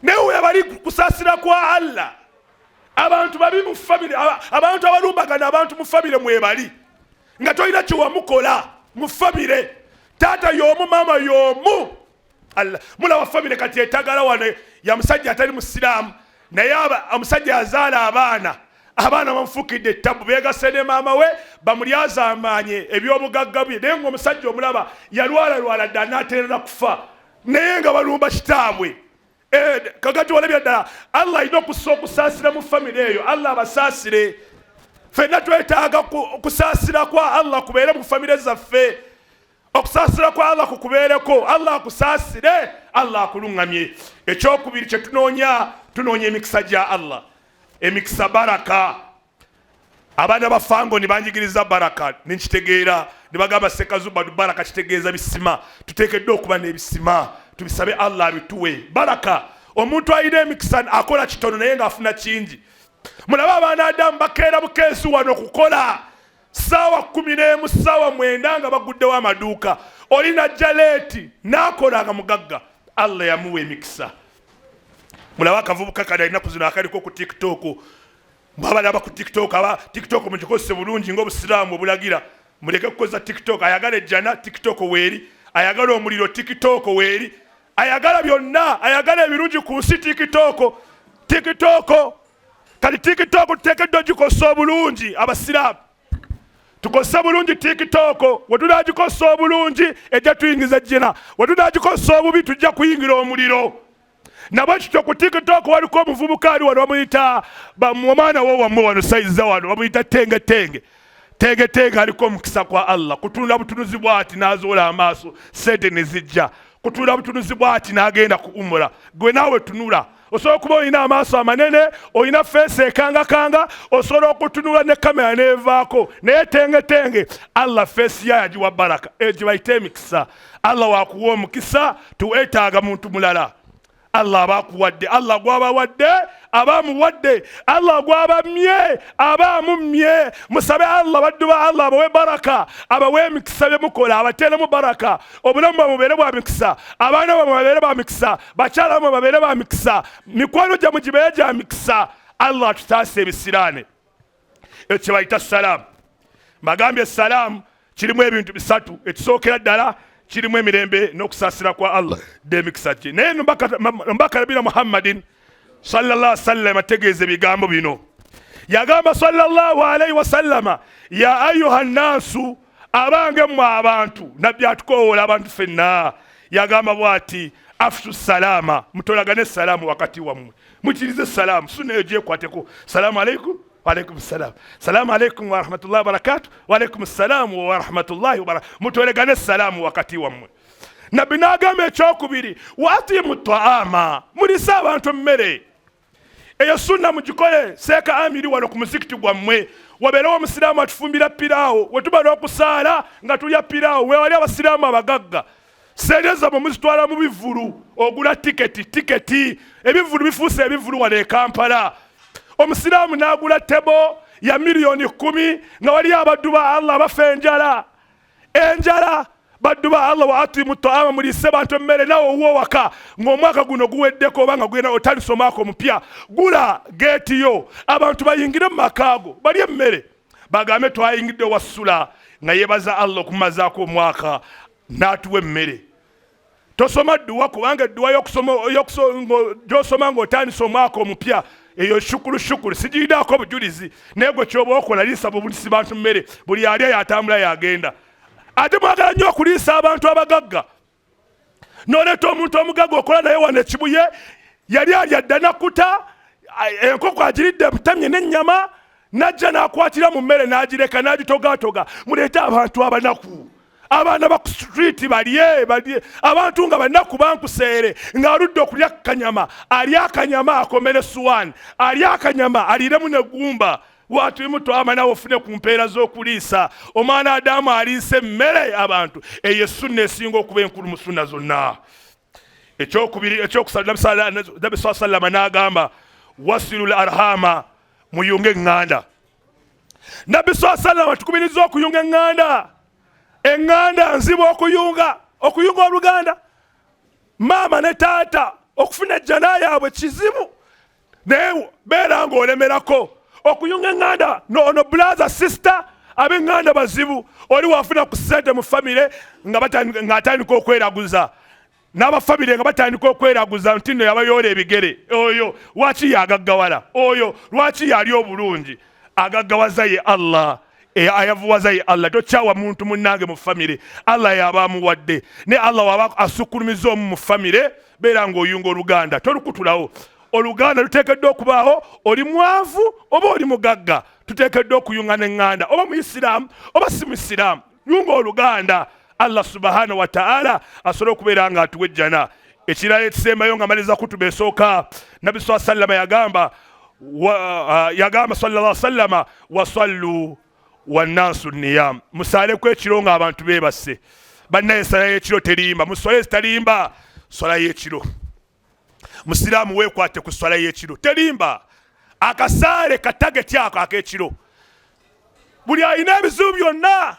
naye webali kusaasira kwa Allah. Abantu babi mu famire, abantu abalumbagana abantu mu famire mwebali, nga tolina kyewamukola mu famire, taata y'omu, maama y'omu. Mulaba famire kati etagala wano ya musajja atali musiraamu, naye omusajja azaala abaana, abaana bamufukidde ettabu, begase ne maama we bamulyazaamaanye ebyobugagga bye. Naye ngaomusajja omulaba yalwalalwala dda, anaterera kufa, naye nga balumba kitaabwe. Kakati walabya ddala Allah alina okussa okusaasira mu famire eyo. Allah abasaasire. Ffenna twetaaga okusaasira kwa Allah kubeere mu famire zaffe. Okusaasira kwa Allah kukubeereko, Allah akusaasire, Allah akuluŋŋamye. Ekyokubiri kyetunoonya, tunoonya emikisa gya Allah, emikisa, baraka. Abaana ba Fangoni banjigiriza baraka nenkitegeera, ne bagamba Sekazuba baraka kitegeeza bisima, tuteekeddwa okuba n'ebisima, tubisabe Allah abituwe. Baraka, omuntu alina emikisa akola kitono naye ng'afuna kingi. Mulabe abaana Adamu bakeera bukeesi wano kukola saawa 11, saawa 9 nga baguddewo amaduuka, oli najja leeti n'akola nga mugagga. Allah yamuwa emikisa. Mulabe akavubuka kali alinaku zino akaliko ku TikTok. Mwabalaba ku TikTok, aba TikTok mugikozese bulungi ng'obusiraamu obulagira, muleke kukozesa TikTok. Ayagala ejjana, TikTok weeri. Ayagala omuliro, TikTok weeri. Ayagala byonna, ayagala ebirungi ku nsi, TikTok. TikTok kati, TikTok tuteekeddwa ogikozesa obulungi. Abasiraamu tukozese bulungi TikTok. We tunagikozesa obulungi ejja tuyingiza jjana, we tunagikozesa obubi tujja kuyingira omuliro. Nabwe kityo ku TikTok waliko omuvubuka ali wano bamuyita omwana wo wammwe wano sayiza wano bamuyita Tenge Tenge. Tenge Tenge aliko omukisa kwa Allah, kutunula butunuzi bwati n'azoola amaaso sente ne zijja, kutunula butunuzi bwati n'agenda ku umura. Gwe naawe tunula, osobola okuba olina amaaso amanene, olina face ekangakanga, osobola okutunula ne kamera neevaako, naye Tenge Tenge Allah face ya yagiwa baraka. Eyo gye bayita emikisa. Allah wakuwa omukisa, tuwetaaga muntu mulala. Allah aba akuwadde, Allah gwabawadde aba amuwadde, Allah gwabammye aba amummye. Musabe Allah, baddu ba Allah, abawe baraka, abawe emikisa, bye mukola abateeremu baraka, obulamu bwamwe bubeere bwa mikisa, abaana bamwe babeere ba mikisa, bakyala bamwe babeere ba mikisa, mikwano gyammwe gibeere gya mikisa. Allah atutaasa ebisiraane. Ekyo kye bayita salaamu. Mbagambye salaamu kirimu ebintu bisatu. Ekisookera ddala kirimu emirembe n'okusaasira kwa Allah n'emikisa gye. Naye mbaka nabina Muhammadin sallallahu sallam ategeeza ebigambo bino, yagamba sallallahu alaihi wasallama, ya ayuha nnaasu, abange mmwe abantu. Nabbi atukowoola abantu ffenna, yagamba bw'ati, afshu salaama, mutolagane salaamu wakati wammwe, mukirize salaamu. Sunna eyo gyekwateko. Salaamu alaikum. Waalaikum salam. Salamu alaikum warahmatullahi wabarakatu. Waalaikum salamu warahmatullahi wabarakatu. Mutolegane salaamu wakati wammwe. Nabbi n'agamba ekyokubiri, waatimu taama, mulise abantu emmere. Eyo sunna mugikole. Seeka Amiri wano ku muzikiti gwammwe wabeerewo omusiraamu atufumbira piraawo, wetumala okusaala nga tulya piraawo. Wewali abasiraamu abagagga, sente zammwe muzitwala mu bivulu, ogula tiketi tiketi, ebivulu bifuuse ebivulu wano e Kampala. Omusiraamu n'agula table ya miliyoni 10 nga waliyo abaddu ba Allah bafa enjala, enjala. Baddu ba Allah, wa atimu taama, muliise bantu emmere. Nawe owuwo waka ng'omwaka guno guweddeko oba nga gugenda otandisa omwaka omupya, gula geeti yo, abantu bayingire mu makaago balye emmere, bagambe twayingidde wasula nga yebaza Allah okumazaako omwaka n'atuwa emmere. Tosoma dduwa, kubanga edduwa gy'osoma ng'otandisa omwaka omupya eyo shukuru shukuru sigirinako obujulizi. Naye gwe kyoba okola, liisa bubulisi bantu mmere, buli alya yatambula yagenda. Ate mwagala nnyo okuliisa abantu abagagga, noleeta omuntu omugagga okola naye wano ekibuye, yali alya dda nakuta, enkoko agiridde butamye n'ennyama, najja n'akwatira mu mmere n'agireka n'agitogatoga. Muleete abantu abanaku, abaana ba ku street balye, balye. Abantu nga banaku bankuseere ng'aludde okulya kanyama, alya akanyama akomere suwaani, alya akanyama aliiremu negumba. Watulimu twama nawe ofune ku mpeera z'okuliisa omwana Adamu aliisa emmere abantu. Eyo esunna esinga okuba enkulu mu sunna zonna. Ekyokubiri, ekyokusatu, Nabbi saa sallama n'agamba, wasilu l arhama, muyunge eŋŋanda. Nabbi saa sallama tukubiriza okuyunga eŋŋanda. Eŋŋanda nzibu okuyunga, okuyunga oluganda, maama ne taata okufuna ejjana yaabwe kizibu, naye beera ng'olemerako okuyunga eŋŋanda. Ono brother, sister, ab'eŋŋanda bazibu. Oli wafuna ku ssente mu famire ng'atandika okweraguza, n'abafamire nga batandika okweraguza nti nno yabayoola ebigere, oyo lwaki yagaggawala, oyo lwaki yali obulungi. Agaggawaza ye Allah, ayavuwaza ye Allah. Tokyawa muntu munnange mu famire, Allah yaba amuwadde, ne Allah waba asukulumiza omu mu famire. Beera ng'oyunga oluganda, tolukutulawo. Oluganda luteekeddwa okubaawo, oli mwavu oba oli mugagga, tuteekeddwa okuyunga neŋŋanda, oba muisiraamu oba si muisiraamu, yunga oluganda. Allah subhanahu wa taala asobole okubeera nga atuwa ejjana. Ekirala ekisembayo nga maliza kutuba esooka, Nabbi saa sallama yagamba, Yagamba sallallahu sallama, wasallu wannansu niyam, musaaleko ekiro nga abantu beebase. Bannaye, sala y'ekiro terimba, muswala ezitalimba swala y'ekiro. Musiraamu, weekwate ku swala y'ekiro, terimba. Akasaale katageti ako ak'ekiro. Buli alina ebizibu byonna,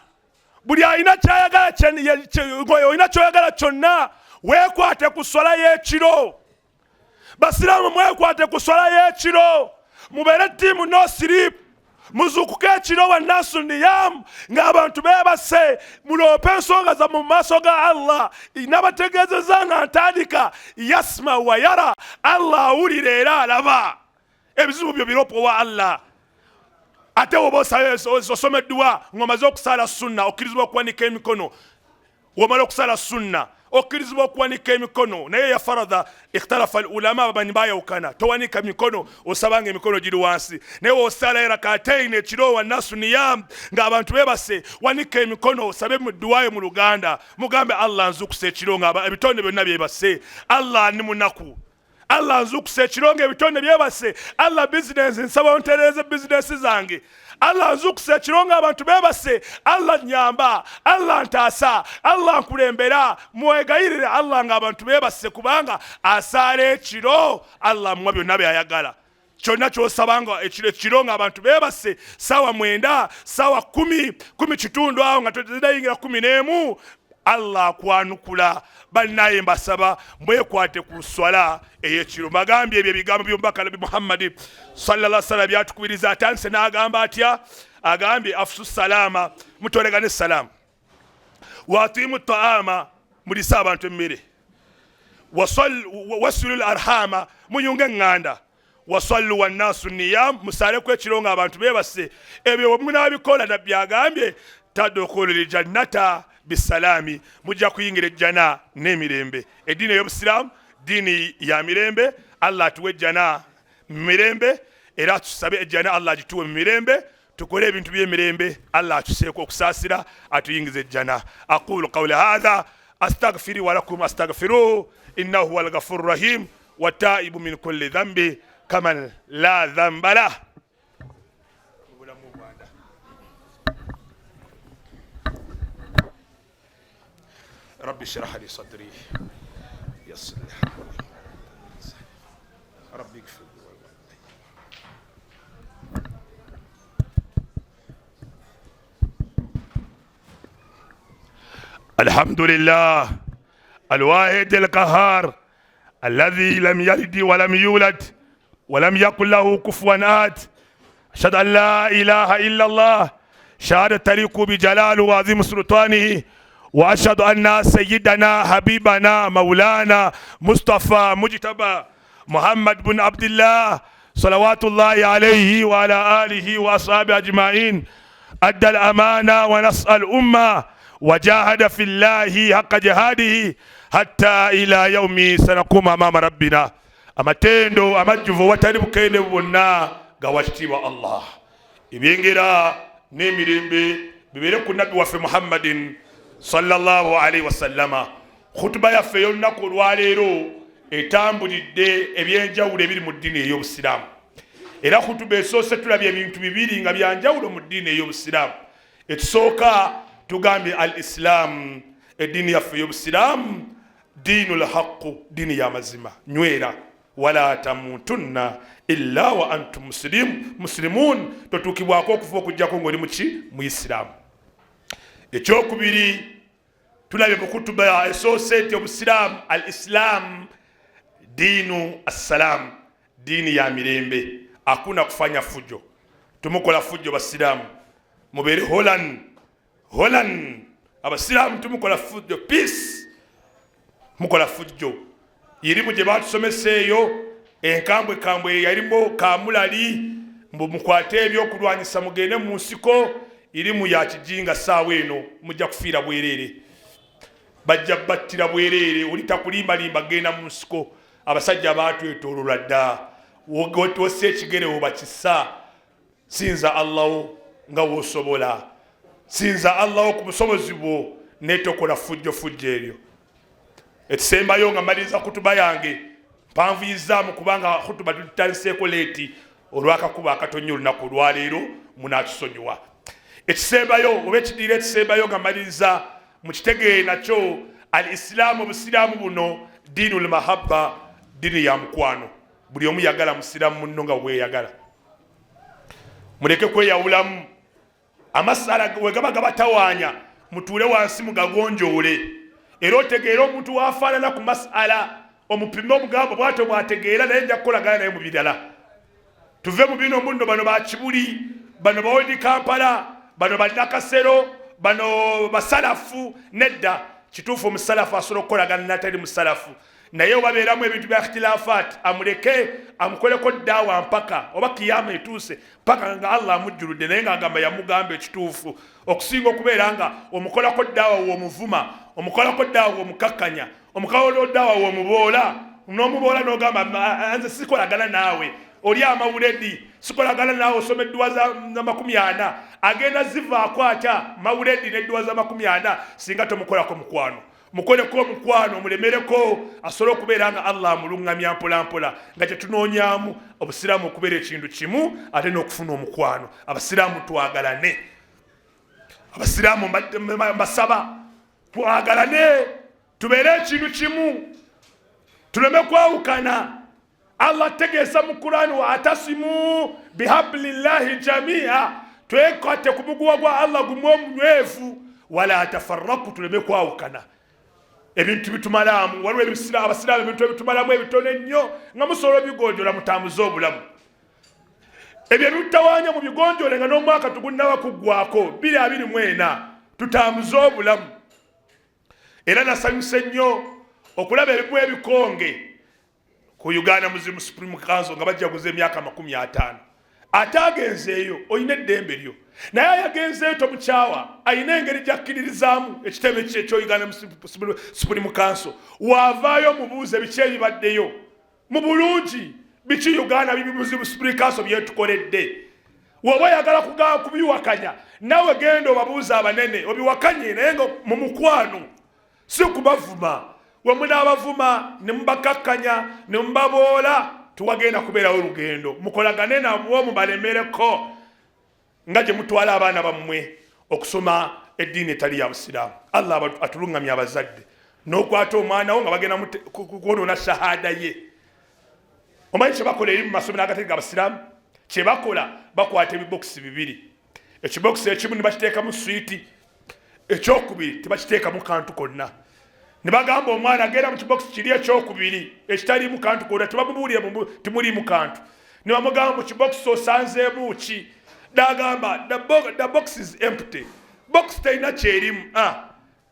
buli alina kyayagala, olina kyoyagala kyonna, weekwate ku swala y'ekiro. Basiraamu, mwekwate ku swala y'ekiro, mubeere team no sleep, muzuukuke ekiro wannasu niyamu, ng'abantu beebase, muloope ensonga zammwe mu maaso ga Allah. Nabategeezeza nga ntandika, yasma wa yara, Allah awulira era alaba. Ebizibu byo biropo wa Allah. Ate woba osoma edduwa ng'omaze okusaala sunna, okkirizibwa okuwanika emikono. Womala okusala sunna, okkirizibwa okuwanika emikono, naye ya faradha ikhtalafa al ulama, abamanyi bayawukana. Towanika mikono, osabanga emikono giri wansi. Naye wosala rakataini ekiro wannasu niyam, ng'abantu bebase, wanika emikono, osabe mu dduwayo mu Luganda, mugambe, "Allah, nzukusa ekiro nga ebitonde byonna byebase. Allah, ni munaku. Allah, nzukusa ekiro nga ebitonde byebase. Allah, bizinensi, nsaba ontereeze bizinensi zange. Allah, nzukusa ekiro nga abantu bebase. Allah, nyamba. Allah, ntaasa. Allah, nkulembera." Mwegayirire Allah nga abantu bebase, kubanga asaala ekiro Allah muwa byonna byayagala. Kyonna kyosabanga ekiro nga abantu bebase, sawa 9, sawa 10, 10:15 awo nga tezidayingira 11, Allah akwanukula. Bannaye, mbasaba mwekwate ku swala ey'ekiro. Mbagambye ebyo ebigambo by'omubaka Nabi Muhammadi sallallahu sallam byatukubiriza. Atandise n'agamba atya? Agambye, afshu salaama, mutolegane salaamu, watiimu taama, mulise abantu emmere, wasilu larhama, muyunge eŋŋanda, wasallu wannaasu niyam, musaleko ekiro nga abantu bebase. Ebyo bwemunabikola, Nabbi agambye, tadkhulu ljannata bisalaami, mujja kuyingira ejjana n'emirembe. Eddiini ey'obusiraamu diini ya mirembe. Allah atuwe ejjana mu mirembe, era tusabe ejjana Allah agituwe mu mirembe. Tukole ebintu by'emirembe, Allah atuseeko okusaasira, atuyingiza ejjana. Aqulu qawli hatha, astaghfiri walakum, astaghfiruhu innahu huwa alghafuru rahim wataibu min kulli dhambi kaman la dhamba lah. Obulamu bwanda. Rabbi shrah li sadri yassir li amri rabbi ighfir li wal walidayya. الحمد لله الواحد القهار الذي لم يلد ولم يولد ولم يكن له كفوا احد. اشهد ان لا اله الا الله، شهادة تليق بجلاله وعظيم سلطانه، واشهد ان سيدنا حبيبنا مولانا مصطفى مجتبى محمد بن عبد الله صلوات الله عليه وعلى اله واصحابه اجمعين ادى الامانه ونصح الامه وجاهد في الله حق جهاده حتى الى يوم سنقوم امام ربنا. Amatendo amajjuvu watali bukende bwonna gawa kitiibwa Allah. Ebyengera n'emirembe bibeere ku nabbi waffe Muhammadin sallallahu alaihi wasallama. Khutuba yaffe ey'olunaku olwaleero etambulidde ebyenjawulo ebiri mu ddiini ey'obusiraamu. Era khutuba esoose tulabye ebintu bibiri nga byanjawulo mu ddiini ey'obusiraamu. Ekisooka tugambye, al islaamu, eddiini yaffe ey'obusiraamu, diinu lhaqu, ddiini y'amazima. Nywera, wala tamutunna illa wa antum muslimun, totuukibwako okufa okugjako ngaoli muki? Muisiraamu. Ekyokubiri tulabye mu kutuba esoose nti obusiraamu, al islam diinu assalaamu, diini ya mirembe. Hakuna kufanya fujo, tumukola fujo. Basiraamu, mubeere holan holan. Abasiraamu tumukola fujo, peace. Mukola fujo irimu gye batusomesa eyo enkambwe kambwe yalimu kamulali, mbu mukwate ebyokulwanyisa mugende mu nsiko. Irimu ya kijinga. Saawa eno mujja kufiira bwereere, bajja battira bwereere. Oli takulimbalimba, genda mu nsiko. Abasajja batwetolola dda, wossa ekigere wobakisa. Sinza Allawo nga wosobola, sinza Allawo ku busobozi bwo, netokola fujjo fujjo eryo. Ekisembayo nga maliriza kutuba yange, mpanvuyizaamu kubanga khutuba tutandiseeko late. Olwakakuba akatonnya olunaku olwaleero, munatusonyiwa. Ekisembayo oba ekidiira ekisembayo nga maliriza, mukitegeere nakyo, al islaamu, obusiraamu buno diinu lmahabba, diini ya mukwano. Buli omu yagala musiraamu munno nga bweyagala. Muleke kweyawulamu. Amasala we gaba gabatawaanya, mutuule wansi mugagonjoole. Era otegeere omuntu wafaanana ku masala, omupime, omugambo bwatyo bwategeera, naye nja kukolagana naye mu birala. Tuve mu bino munno, bano bakibuli, bano bawodi Kampala, bano banakasero, bano basalafu. Nedda, kituufu omusalafu asobola okukolagana natali musalafu, naye obabeeramu ebintu bya ikhtilafat, amuleke amukoleko daawa mpaka oba kiyama etuuse, paka nga Allah amujjuludde, naye ngaagamba yamugamba ekituufu, okusinga okubeera nga omukolako daawa w'omuvuma, omukolako daawa w'omukakkanya, omukolako daawa w'omuboola, n'omuboola n'ogamba, "Nze sikolagana naawe, oli amawuledi, sikolagana naawe, osoma edduwa za 40." Agenda zivaako atya mawuledi n'edduwa za 40 singa tomukolako mukwano? Mukoleko omukwano, omulemereko, asobole okubeera nga Allah amuluŋŋamya mpolampola, nga kyetunoonyaamu obusiraamu okubeera ekintu kimu ate n'okufuna omukwano. Abasiraamu twagalane. Abasiraamu mbasaba twagalane, tubeere ekintu kimu, tuleme kwawukana. Allah ategeeza mu Kurani, wa atasimu bihablillahi jamia, twekwate ku muguwa gwa Allah gumu omunywevu, wala tafarraku, tuleme kwawukana. Ebintu bitumalaamu, waliwo abasiraamu ebintu ebitumalamu ebitono ennyo nga musobola obigonjola, mutambuze obulamu. Ebyo ebitutawaanya mubigonjole nga n'omwaka tugunnaba kuggwako 2024, tutambuze obulamu. Era nasanyuse nnyo okulaba ebimu ebikonge ku Uganda Muslim Supreme Council nga bajjaguza emyaka 50. Ate agenzeeyo, olina eddembe lyo, naye ayagenzeeyo tomukyawa, ayina engeri gyakkiririzaamu ekitebe kye ekyo Uganda Supreme Council. Waavaayo mubuuze biki ebibaddeyo mu bulungi, biki Uganda Muslim Supreme Council byetukoledde. Woba oyagala kubiwakanya, nawe genda obabuuza abanene obiwakanye, naye nga mu mukwano, si kubavuma. We munaabavuma ne mubakakkanya ne mubaboola, tuwagenda kubeerawo olugendo. Mukolagane nabwo, mubalemereko nga gye mutwala abaana bammwe okusoma eddiini etali ya busiraamu. Allah atuluŋŋamya. Abazadde, n'okwata omwana wo nga bagenda kwonoona shahada ye. Omanyi kyebakola eri mu masomero agatali ga basiraamu? Kyebakola, bakwata ebibokisi bibiri. Ekibokisi ekimu ne bakiteekamu swiiti, ekyokubiri tebakiteekamu kantu konna, ne bagamba omwana, "Genda mu kibokisi kiri ekyokubiri ekitaliimu kantu konna." Tebamubuulire timuliimu kantu. Ne bamugamba, "Mu kibokisi osanzeemu ki?" Nagamba, "The box is empty, box terina kyerimu." Ah.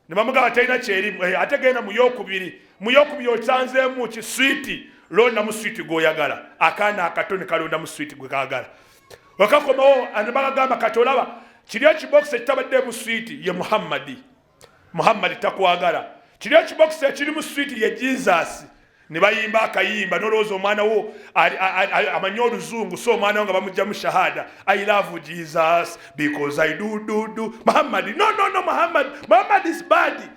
Ne bamugamba, "Terina kyerimu." Eh, ate genda muyokubiri. Muyokubiri osanzeemu ki? Switi. Londamu switi gwoyagala. Akaana akato ne kalondamu switi gwe kaagala. Wakakomawo ne bagagamba, "Kati olaba kiri ekibokisi ekitabaddemu switi ye Muhammadi, Muhammadi takwagala. Kiri ekibokisi ekirimu switi ye Jesus." Ne bayimba akayimba, nolowooza omwana wo amanyi oluzungu. So omwana wo nga bamugjamu shahada, "I love Jesus because I do do do Muhammad." No, no, no, Muhammad, Muhammad is bad.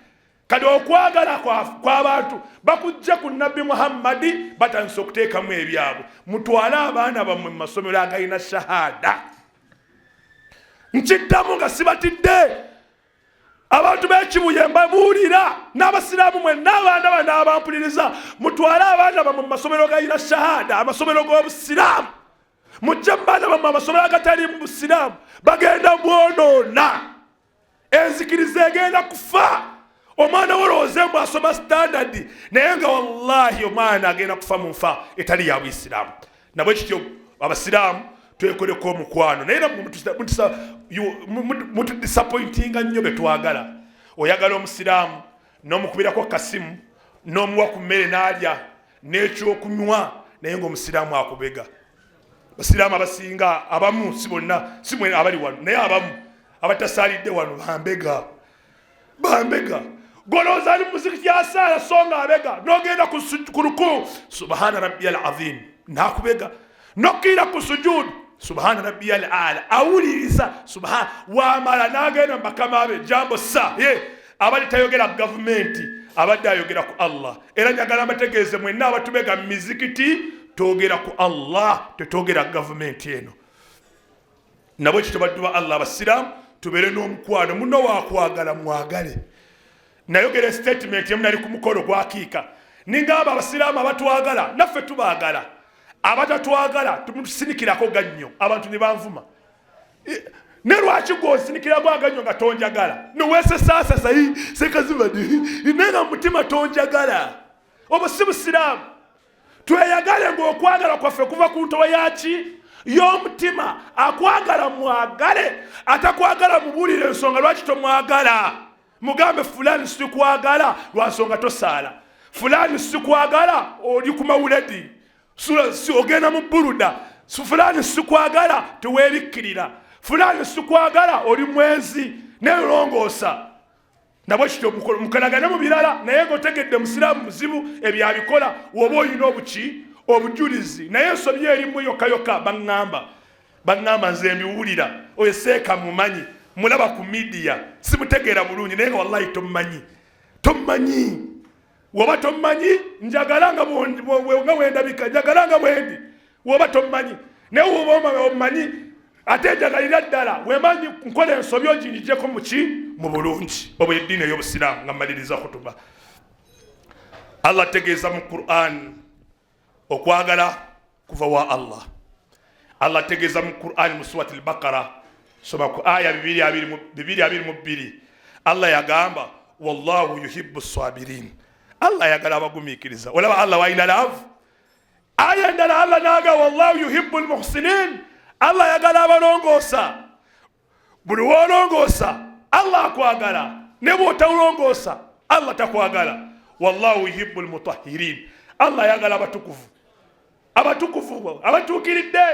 Kati okwagala kw'abantu bakujja ku Nabbi Muhammadi, batandise okuteekamu ebyabwe. Mutwale abaana bammwe mu masomero agalina shahada. Nkiddamu nga sibatidde. Abantu b'Ekibuye mbabuulira, n'abasiraamu mwenna, abaana bano abampuliriza, mutwale abaana bammwe mu masomero galina shahada, amasomero g'obusiraamu. Mujje mu baana bammwe amasomero agatali mu busiraamu, bagenda bwonoona, enzikiriza egenda kufa. Omwana wolowooze mbu asoma standard, naye nga wallahi omwana agenda kufa mu nfa etali ya buisiraamu. Nabwe kityo abasiraamu twekoleko omukwano, naye mutudisappointinga nnyo betwagala. Oyagala omusiraamu n'omukubirako kasimu n'omuwa ku mmere n'alya n'ekyokunywa, naye ngaomusiraamu akubega. Basiraamu abasinga, abamu, si bonna, si mwe abali wano, naye abamu abatasaalidde wano bambega, bambega. Golowooza ali muzikiti asaala, so nga abega. Nogenda ku ruku, "Subhana rabbiya al azim," nakubega. Nokkirira ku sujud, "Subhana rabbiya al ala," awuliriza subhana. Wamala nagenda mubakama be, "Jambo sa." Ye abadde tayogera ku gavumenti, abadde ayogera ku Allah. Era njagala mbategeeze mwenna abatubega mu mizikiti, Twogera ku Allah, tetwogera gavumenti eno. Nabwe kityo baddu ba Allah abasiraamu, tubeere n'omukwano. Muno wakwagala mwagale. Nayogera statement emu, nali ku mukolo gwakiika, ningamba abasiraamu abatwagala naffe tubaagala, abatatwagala tumutusinikirako gannyo. Abantu ne banvuma. Ne lwaki gwosinikirako agannyo nga tonjagala? Niwesesaasasa sekazibadi, naye nga mumutima tonjagala. Obwo si busiraamu. Tweyagale ng'okwagala kwaffe kuva ku ntobo yaki y'omutima. Akwagala mwagale, atakwagala mubuulire ensonga lwaki tomwagala. Mugambe, "Fulani sikwagala lwa nsonga tosaala. Fulani sikwagala oli ku mawuledi, ogenda mu buluda. Fulani sikwagala teweebikkirira. Fulani sikwagala oli mwenzi, neerongoosa." Nabwe kityo mukolagane mu birala, naye ngaotegedde musiraamu muzibu ebyabikola, woba olina obuki obujulizi. Naye ensobi erimu yokka yokka, baŋŋamba nze mbiwulira, oyo seeka mumanyi, mulaba ku media, simutegeera bulungi, naye nga wallahi tomumanyi, tomumanyi. Woba tomumanyi, njagala nga wendabika, njagala nga bwendi. Woba tomumanyi, naye woba omumanyi, ate njagalira ddala. Wemanyi nkola ensobi, oginjijeko muki mu bulungi. Obwo eddiini ey'obusiraamu. Nga mmaliriza kutuba, Allah ategeeza mu Quran, okwagala kuva wa Allah. Allah ategeeza mu Quran, mu Surat Al-Bakara, soma ku aya 222. Allah yagamba, "Wallahu yuhibbu sabirin." Allah ayagala abagumiikiriza. Olaba Allah walina love. Aya endala Allah naga, "Wallahu yuhibbu lmuhsinin." Allah ayagala abalongoosa. Buli wolongoosa Allah akwagala, ne bwotawulongoosa Allah takwagala. "Wallahu yuhibbu lmutahirin." Allah ayagala abatukuvu, abatukuvu abatuukiridde,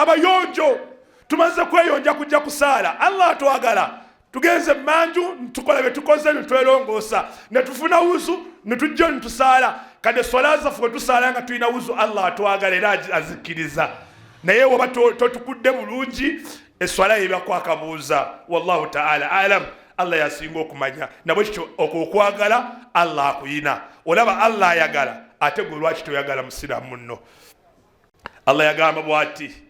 abayonjo. Tumaze kweyonja kujja kusaala, Allah atwagala. Tugenze emanju, ntukola byetukoze, netwelongoosa, netufuna wuzu, netujja netusaala. Kade swala zaffe bwe tusaala nga tulina wuzu, Allah atwagala era azikkiriza. Naye woba totukudde bulungi, eswala yebako akabuuza. Wallahu taala alam, Allah yasinga okumanya. Nabwe kityo okwo okwagala Allah akuyina. Olaba Allah ayagala, ate gwe lwaki toyagala musiraamu munno? Allah yagamba bwati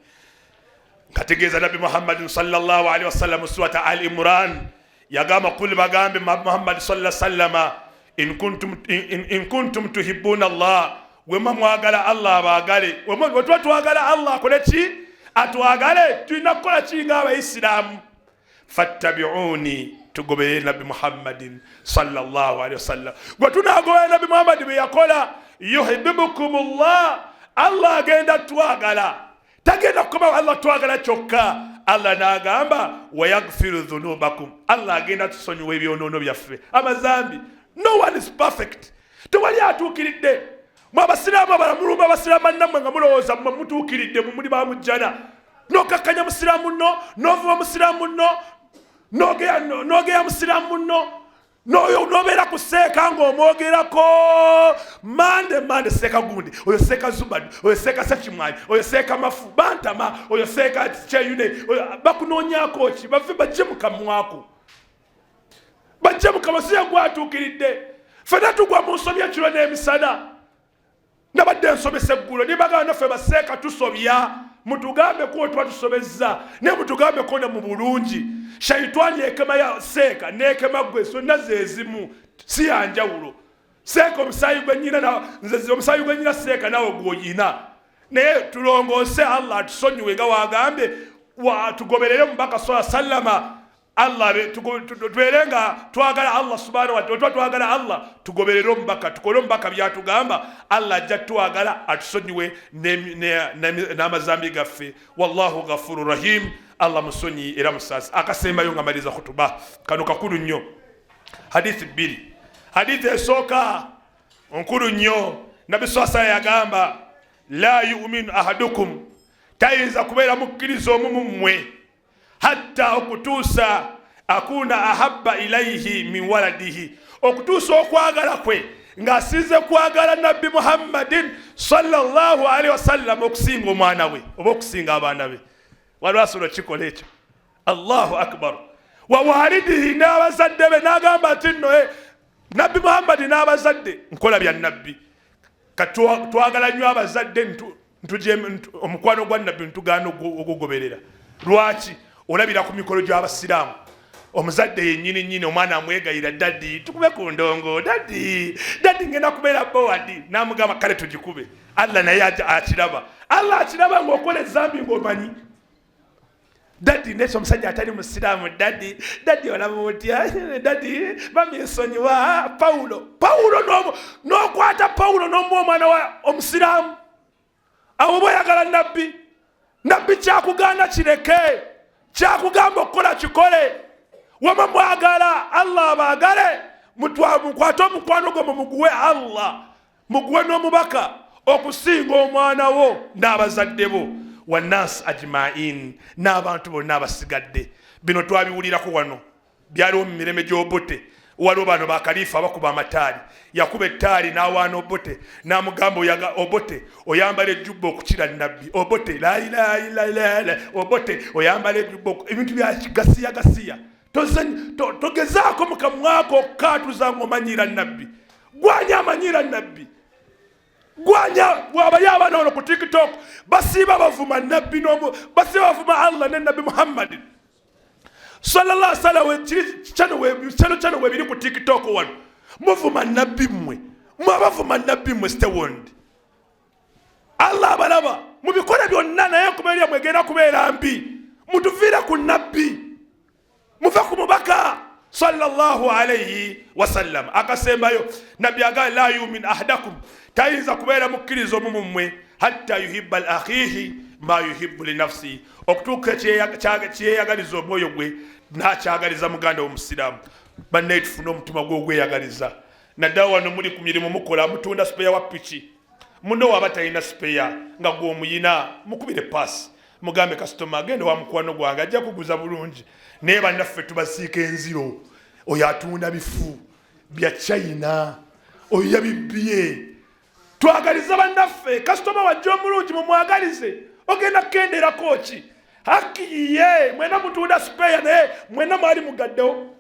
ngategeeza Nabbi Muhammadin sallallahu alaihi wasallam, Surata Al Imran, yagamba, "Kul," bagambe Muhammadi salla sallama, "in kuntum tuhibuna Allah," wema mwagala Allah abaagale. Wetuba twagala Allah akole ki? Atwagale. Tulina kukola ki nga abaisiraamu? "Fattabiuni," tugoberere Nabbi Muhammadin sallallahu alaihi wasallam. Gwe tunagoberera Nabbi Muhammadi bwe yakola, "yuhibibukum llah," Allah agenda twagala. Tagenda kukoma Allah twagala kyokka, Allah n'agamba, "Wayagfiru dhunubakum," Allah agenda tusonyiwa ebyonoono byaffe, amazambi. No one is perfect, tewali atuukiridde. Mwe abasiraamu abala mulumba abasiraamu bannammwe nga mulowooza mmwe mutuukiridde, mwe muli bamujjana. Nokakkanya musiraamu nno, novuma musiraamu nno, nogeya musiraamu nno, nobeera ku seeka ng'omwogerako mande mande, seeka gundi oyo, seeka Zubad oyo, seeka Sekimwanyi oyo, seeka Mafu bantama oyo, seeka Kyeyune. Bakunoonyako ki? Bave bajje mukamwako, bajje mukamwa. Si yagwatuukiridde. Fena tugwa mu nsobi ekiro n'emisana. Nabadde nsomesa eggulo, nibagamba naffe baseeka tusobya, mutugambeko tuba tusobezza, naye mutugambeko ne mu bulungi. Shaitwani ekema ya seeka nekema gwe, zonna zezimu, si yanjawulo. Seeka omusaayi gwenyina, nze omusaayi gwenyina seeka nawe gwoyina. Naye tulongoose, Allah atusonyiwe nga wagambye tugoberere mubaka saa sallama. Allah tubeere nga twagala Allah subhanahu wa tuba twagala Allah, tugoberere omubaka, tukole omubaka byatugamba. Allah ajja twagala, atusonyiwe n'amazambi gaffe. Wallahu ghafuru rahim, Allah musonyi era musaasi. Akasembayo nga maliriza kutuba, kano kakulu nnyo, hadithi bbiri. Hadithi esooka nkulu nnyo. Nabbi swasa yagamba, "La yuminu ahadukum," tayinza kubeera mukkiriza omu mu mmwe, "hatta," okutuusa, "akuna ahabba ilaihi min waladihi," okutuusa okwagala kwe ng'asinze kwagala Nabbi Muhammadin sallallahu alaihi wasallam okusinga omwana we oba okusinga abaana be. Waliwo asobola okikola ekyo? Allahu akbar. "Wawalidihi," n'abazadde be. N'agamba nti nno, Nabbi Muhammadi n'abazadde, nkola bya Nabbi. Twagala nnyo abazadde, omukwano gwa Nabbi ntugaana ogugoberera. Lwaki? Olabira ku mikolo gy'abasiraamu, omuzadde yennyini nnyini omwana amwegayira, "Daddy, tukube ku ndongo, daddy, daddy, ngenda kubeera bored." N'amugamba, "Kale tugikube." Allah naye akiraba, Allah akiraba ng'okola ezambi ng'omanyi. "Daddy, ndese omusajja atali musiraamu. Daddy, daddy, olaba otya? Daddy, mummy, nsonyiwa." Pawulo, Pawulo, n'okwata Pawulo n'omuwa omwana wa omusiraamu. Awo oba oyagala Nabbi? Nabbi kyakugaana kireke, kyakugamba okukola kikole. Wama mwagala Allah abaagale, mukwate omukwano gwo mumuguwe Allah, muguwe n'omubaka okusinga omwana wo n'abazadde bo, wannaasi ajmain, n'abantu bonna abasigadde. Bino twabiwulirako wano, byaliwo mu mirembe gy'Obote. Waliwo bano bakaliifa abakuba amataali. Yakuba ettaali n'awaana Obote n'amugamba, "Obote, oyambala ejjubba okukira Nabbi. Obote, lailailala, Obote, oyambala ejjubba." Ebintu bya gasiya gasiya. Togezaako mukamwako okukatuza ngaomanyira Nabbi. Gwanya amanyira Nabbi? Gwanya bwabali abaana wano ku TikTok basiiba bavuma Nabbi, basiiba bavuma Allah ne Nabbi Muhammadin sallallahu alaihi wasallam. Kyano webiri ku TikTok wano, muvuma Nabbi. Mmwe mwabavuma Nabbi mmwe, stewond. Allah abalaba mubikole byonna, naye enkomerero mwegenda kubeera mbi. Mutuviire ku Nabbi, muve ku mubaka sallallahu alaihi wasallam. Akasembayo, Nabbi agamba, "La yumin ahadakum," tayinza kubeera mukkiriza omu mummwe, "hatta yuhibba al akhihi ma yuhibbu linafsi," okutuuka kyeyagaliza omwoyo gwe nakyagaliza muganda womusiraamu. Bannaye, tufune omutima gw'ogweyagaliza. Naddala wano muli ku mirimu, mukola, mutunda spare wa piki. Muno waba talina spare nga gwomuyina, mukubire paasi, mugambe kasitoma, "Agenda wa mukwano gwange, ajja kuguza bulungi." Naye bannaffe tubasiika enziro. Oyo atunda bifu bya China, oyo yabibbye. Twagaliza bannaffe. Kasitoma wajja omulungi, mumwagalize. Ogenda kukenderako ki? Haki yiye. Mwena mutunda spare, naye mwena mwali mugaddewo.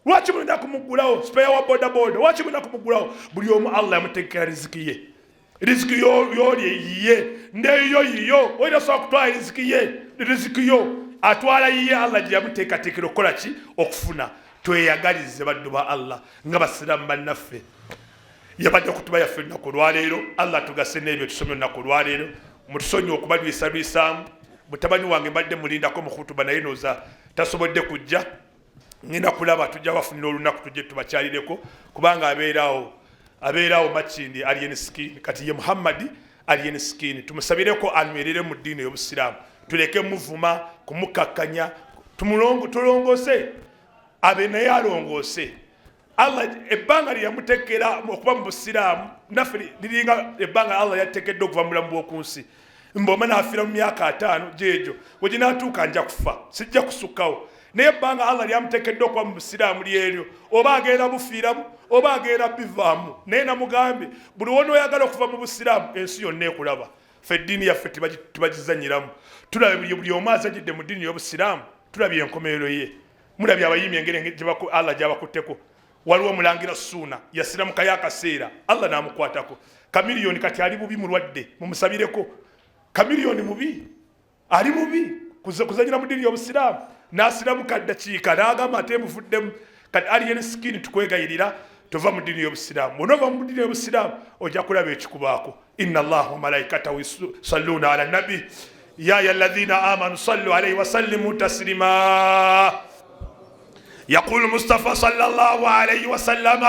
Lwaki mulina kumugulawo spare wa bodaboda? Lwaki mulina kumugulawo? Buli omu Allah yamutekera riziki ye. Riziki yoli yiye, ndeyo yiyo. Oyina sobola kutwala riziki ye? Riziki yo atwala yiye, Allah gye yamuteekateekera okukola ki? Okufuna. Tweyagalize, baddu ba Allah, nga basiraamu bannaffe. Yabadde kutuba yaffe olunaku olwaleero. Allah tugase n'ebyo tusomye olunaku olwaleero. Mutusonyi okubalwisalwisaamu. Mutabani wange mbadde mulindako mukutuba, naye nooza tasobodde kujja. Ngenda kulaba tujja bafunira olunaku tujje tubakyalireko, kubanga abeeraawo, abeeraawo Makindi Alien Skin. Kati ye Muhammadi Alien Skin, tumusabireko anywerere mu ddiini ey'obusiraamu. Tuleke muvuma, kumukakkanya, tulongoose abe naye alongoose. Allah ebbanga lyeyamutekera okuba mu busiraamu naffe liringa ebbanga Allah yatekedde okuva mu bulamu bw'oku nsi. Mboma nafiira mu myaka 50 gyegyo weginaatuuka, nja kufa, sijja kusukkawo. Naye ebbanga Allah lyamutekedde okuba mu busiraamu lyeryo, oba agenda bufiiramu oba agenda bivaamu. Naye namugambe, buli wonooyagala okuva mu busiraamu, ensi yonna ekulaba. Ffe eddiini yaffe tebagizanyiramu. Tulabye buli omu azanyidde mu ddiini y'obusiraamu, tulabye enkomerero ye. Mulabye abayimbi engeri Allah gyabakutteko. Waliwo omulangira Suuna, yasiramukayo akaseera, Allah n'amukwatako. Kamiliyoni kati ali bubi, mulwadde, mumusabireko. Kamiliyoni mubi, ali bubi, kuzanyira mu ddiini y'obusiraamu, n'asiramuka ddakiika n'agamba ate muvuddemu. Kati Alien Skin, tukwegayirira, tova mu ddiini y'obusiraamu. Bw'onoova mu ddiini y'obusiraamu, ojja kulaba ekikubaako. Inna Allaha wa malaikatahu yusalluna ala nabi ya ayuha alladhina amanu sallu alaihi wasallimu taslima. يقول المصطفى صلى الله عليه وسلم: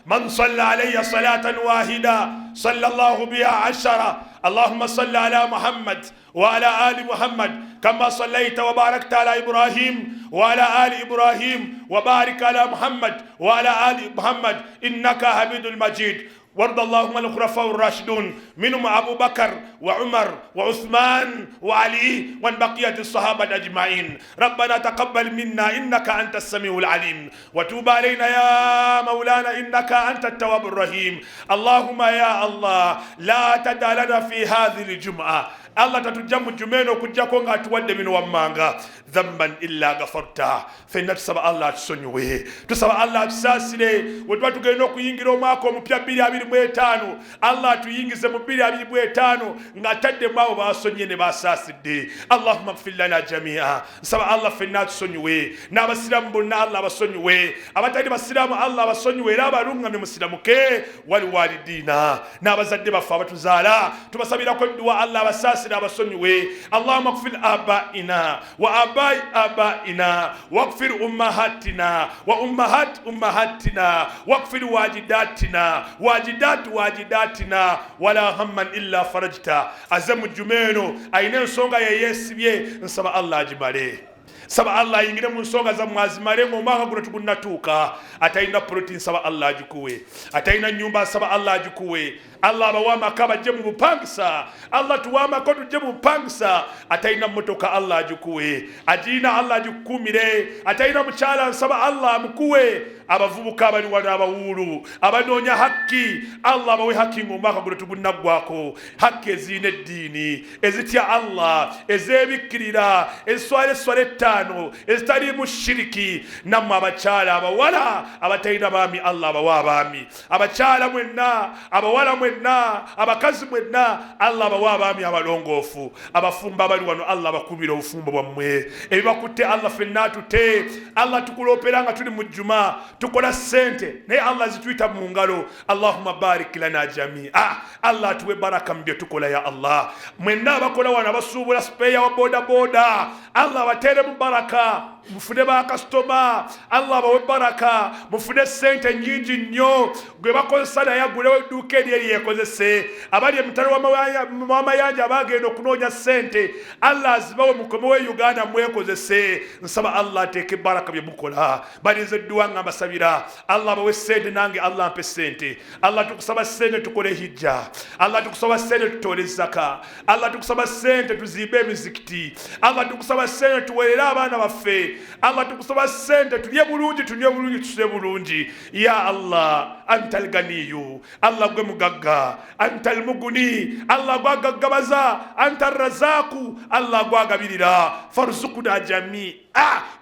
"من صلى علي صلاة واحدة صلى الله بها عشرة". اللهم صل على محمد وعلى آل محمد كما صليت وباركت على إبراهيم وعلى آل إبراهيم، وبارك على محمد وعلى آل محمد إنك حميد المجيد. وارض اللهم الخلفاء الراشدون، منهم أبو بكر وعمر وعثمان وعلي وعن بقية الصحابة أجمعين. ربنا تقبل منا إنك أنت السميع العليم، وتوب علينا يا مولانا إنك أنت التواب الرحيم. اللهم يا الله، لا تدع لنا في هذه الجمعة Allah tatujja mu juma eno okuggyako ng'atuwadde bino wammanga. Dhamban illa gafarta, ffenna tusaba Allah atusonyiwe, tusaba Allah atusaasire. We tuba tugenda okuyingira omwaka omupya 2025, Allah atuyingize mu 2025 ng'ataddemu abo basonyiye ne basaasidde. Allahumma gfir lana jamia, nsaba Allah ffenna atusonyiwe n'abasiraamu bonna Allah abasonyiwe, abatali basiraamu Allah abasonyiwe era abalungamye musiramuke. Waliwalidiina, n'abazadde baffe abatuzaala tubasabirako edduwa, Allah abasaasire abasonyiwe. Allahumma gfir abaina wa abai abaina waghfir ummahatina wa ummahat ummahatina waghfir wajidatina wajidat wajidatina wala hamman illa farajta. Aze mu juma eno alina ensonga yeyeesibye, nsaba Allah agimale, saba Allah ayingire mu nsonga zammwe azimale ng'omwaka guno tugunnatuuka. Atalina poloti nsaba Allah agikuwe, atalina nnyumba nsaba Allah agikuwe. Allah abawe amaka bajje mu bupangisa, Allah tuwe amaka tujje mu bupangisa. Atalina mmotoka Allah agikuwe, agirina Allah agikukumire. Atalina mukyala nsaba Allah amukuwe. Abavubuka abali wano abawuulu abanoonya hakki, Allah abawe hakki ng'omwaka guno tugunnaggwako, hakki ezirina eddiini, ezitya Allah, ezeebikkirira, eziswala esswala ettaano, ezitaliimu shiriki. Nammwe abakyala abawala abatalina baami, Allah abawe abaami. Abakyala mwenna, abawala mwenna, abakazi mwenna, Allah abawe abaami abalongoofu. Abafumbo abali wano, Allah abakuumire obufumbo bwammwe. Ebibakutte Allah ffenna atute. Allah tukuloopera nga tuli mu jjuma, tukola ssente naye Allah zituyita mu ngalo. Allahumma barik lana jamia, Allah atuwe baraka mu bye tukola ya Allah. Mwenna abakola wano, abasuubula sipeeya wa bodaboda, Allah abateeremu baraka, mufune bakasitoma, Allah abawe baraka, mufune ssente nnyingi nnyo. Gwe bakozesa naye agulewo edduuka eri eryekozese. Abali emitalo w'amayanja abagenda okunoonya ssente, Allah azibawe, mukomewo e Uganda mwekozese. Nsaba Allah ateeke baraka bye mukola. Balinze edduwa nga mbasabira Allah abawe ssente, nange Allah ampe ssente. Allah tukusaba ssente tukole hijja, Allah tukusaba ssente tutole zaka, Allah tukusaba ssente tuzimbe emizikiti, Allah tukusaba ssente tuwerere abaana baffe, Allah tukusaba ssente tulye bulungi, tunywe bulungi, tusule bulungi. Ya Allah anta alganiyu, Allah gwe mugagga, anta almuguni, Allah gwagaggabaza, anta arrazaku, Allah gwagabirira. Farzukuna jamia,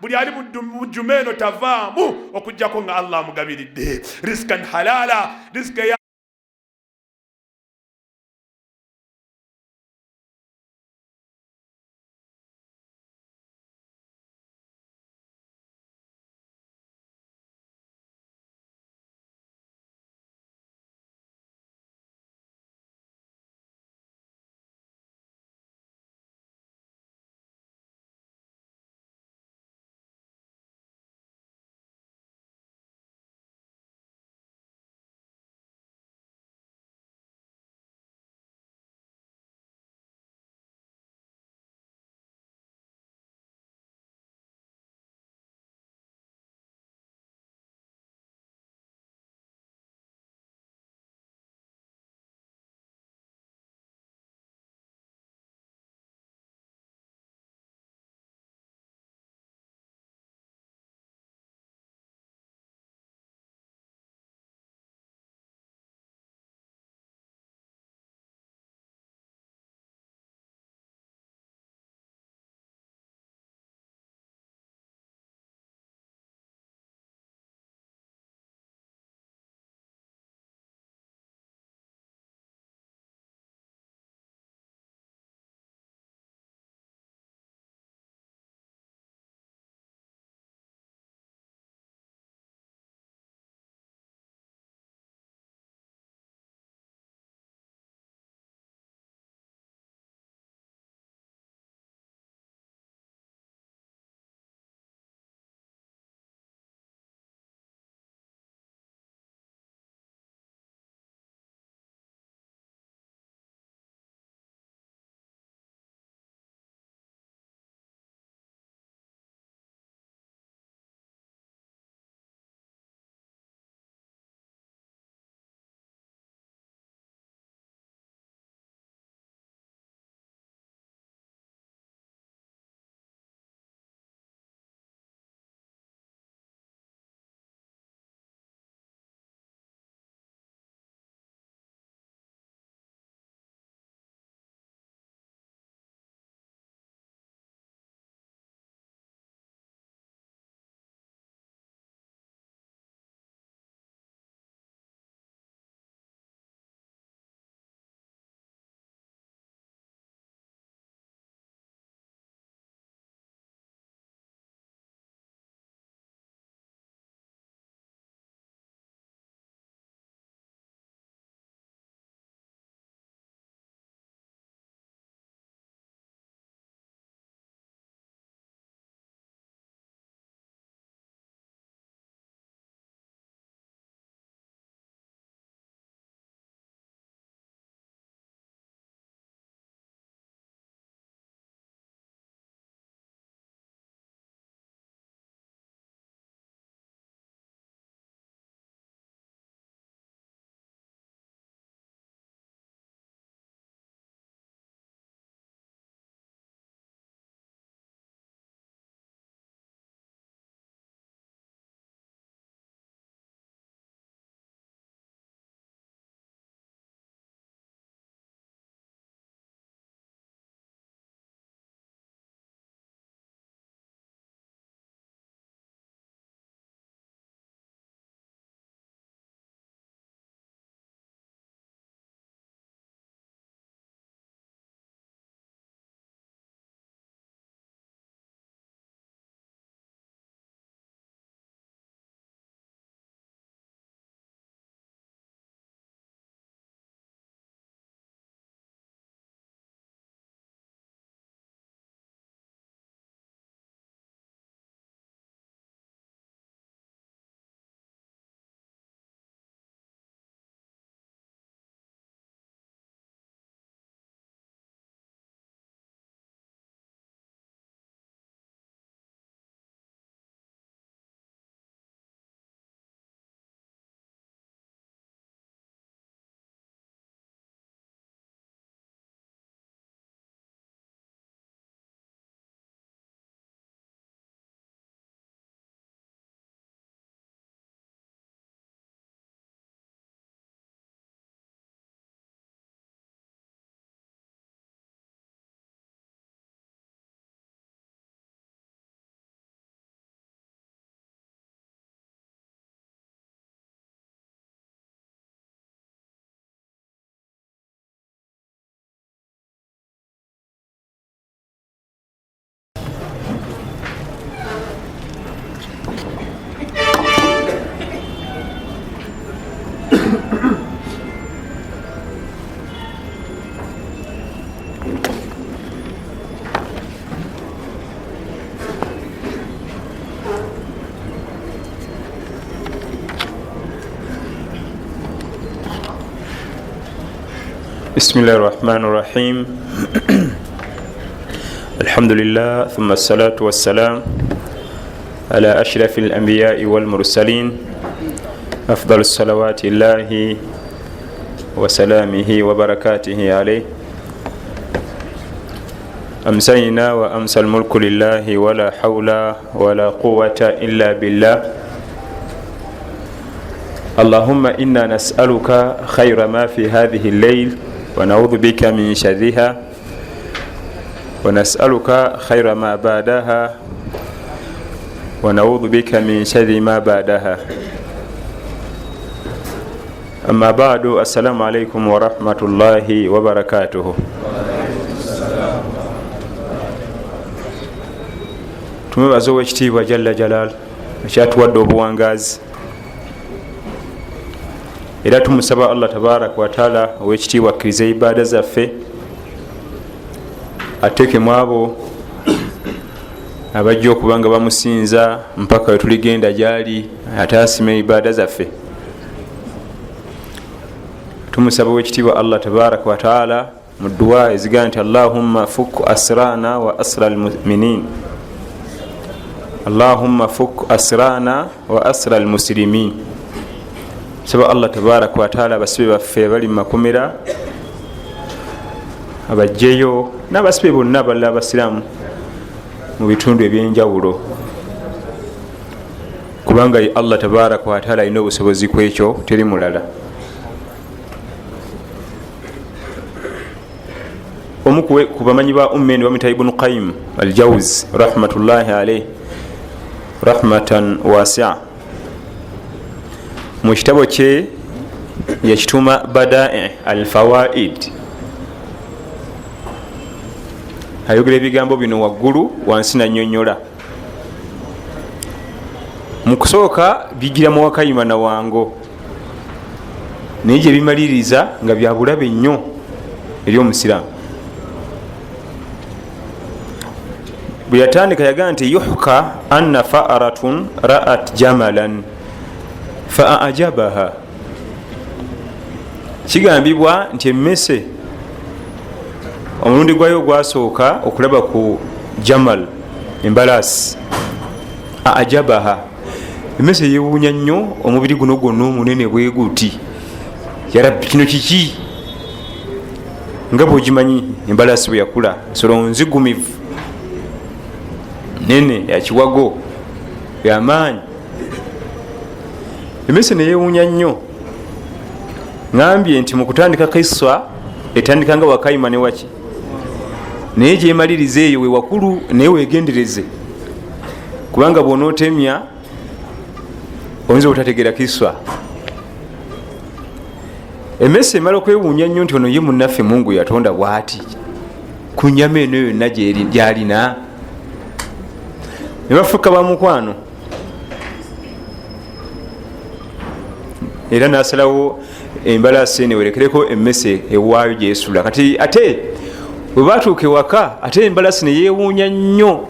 buli ali mu juma eno tavaamu okuggyako nga Allah amugabiridde rizkan halala, rizika بسم الله الرحمن الرحيم الحمد لله ثم الصلاة والسلام على أشرف الأنبياء والمرسلين أفضل الصلوات الله وسلامه وبركاته عليه أمسينا وأمسى الملك لله ولا حول ولا قوة إلا بالله اللهم إنا نسألك خير ما في هذه الليل ونعوذ بك من شرها ونسألك خير ما بعدها ونعوذ بك من شر ما بعدها أما بعد السلام عليكم ورحمة الله وبركاته. Tumwebaza ow'ekitiibwa Jalla Jalal ekyatuwadde obuwangaazi, era tumusaba Allah tabaraka wa taala ow'ekitiibwa akkirize ibaada zaffe, ateekemu abo abajja okuba nga bamusinza mpaka we tuligenda gyali, ate asime ibaada zaffe. Tumusaba ow'ekitiibwa Allah tabaraka wa taala mu dduwa ezigaa nti Allahumma fuk asrana wa asra almuminin, Allahumma fuk asrana wa asra almuslimin. Saba Allah tabaraka wa taala abasibe baffe abali mu makomera abajjeyo, n'abasibe bonna abalala abasiraamu mu bitundu ebyenjawulo, kubanga Allah tabaraka wa taala alina obusobozi ku ekyo, teri mulala. Omu ku bamanyi ba umma eno bamuyita Ibn Qayyim al-Jawzi rahmatullahi alayhi rahmatan wasi'a, mu kitabo kye yakituma Bada'i al-Fawaid, ayogera ebigambo bino waggulu wansi nannyonnyola. Mu kusooka bigira mu wakayima na wango, naye gye bimaliriza nga bya bulabe nnyo eri omusiraamu. Bwe yatandika yagamba nti yuhka anna fa'aratun ra'at jamalan fa'ajabaha, kigambibwa nti emmese omulundi gwayo gwasooka okulaba ku jamal, embalaasi, ajabaha, emmese yeewuunya nnyo omubiri guno gwonna omunene bwe guti, ya Rabbi kino kiki? Nga bw'ogimanyi embalaasi bwe yakula, nsolo nzigumivu nene yakiwago yamaanyi. Emmese neyewuunya nnyo. Ngambye nti mu kutandika kissa etandika nga wakayima ne waki, naye gyemaliriza eyo we wakulu, naye weegendereze, kubanga bw'onootemya oyinza obutategeera kissa. Emmese emala okwewuunya nnyo nti ono ye munnaffe Mungu yatonda bw'ati ku nnyama eno yonna gy'alina, ne bafuuka ba mukwano. Era n'asalawo embalaasi eno ewerekereko emmese ewaayo gyesula. Kati ate bwe baatuuka ewaka, ate embalaasi ne yeewuunya nnyo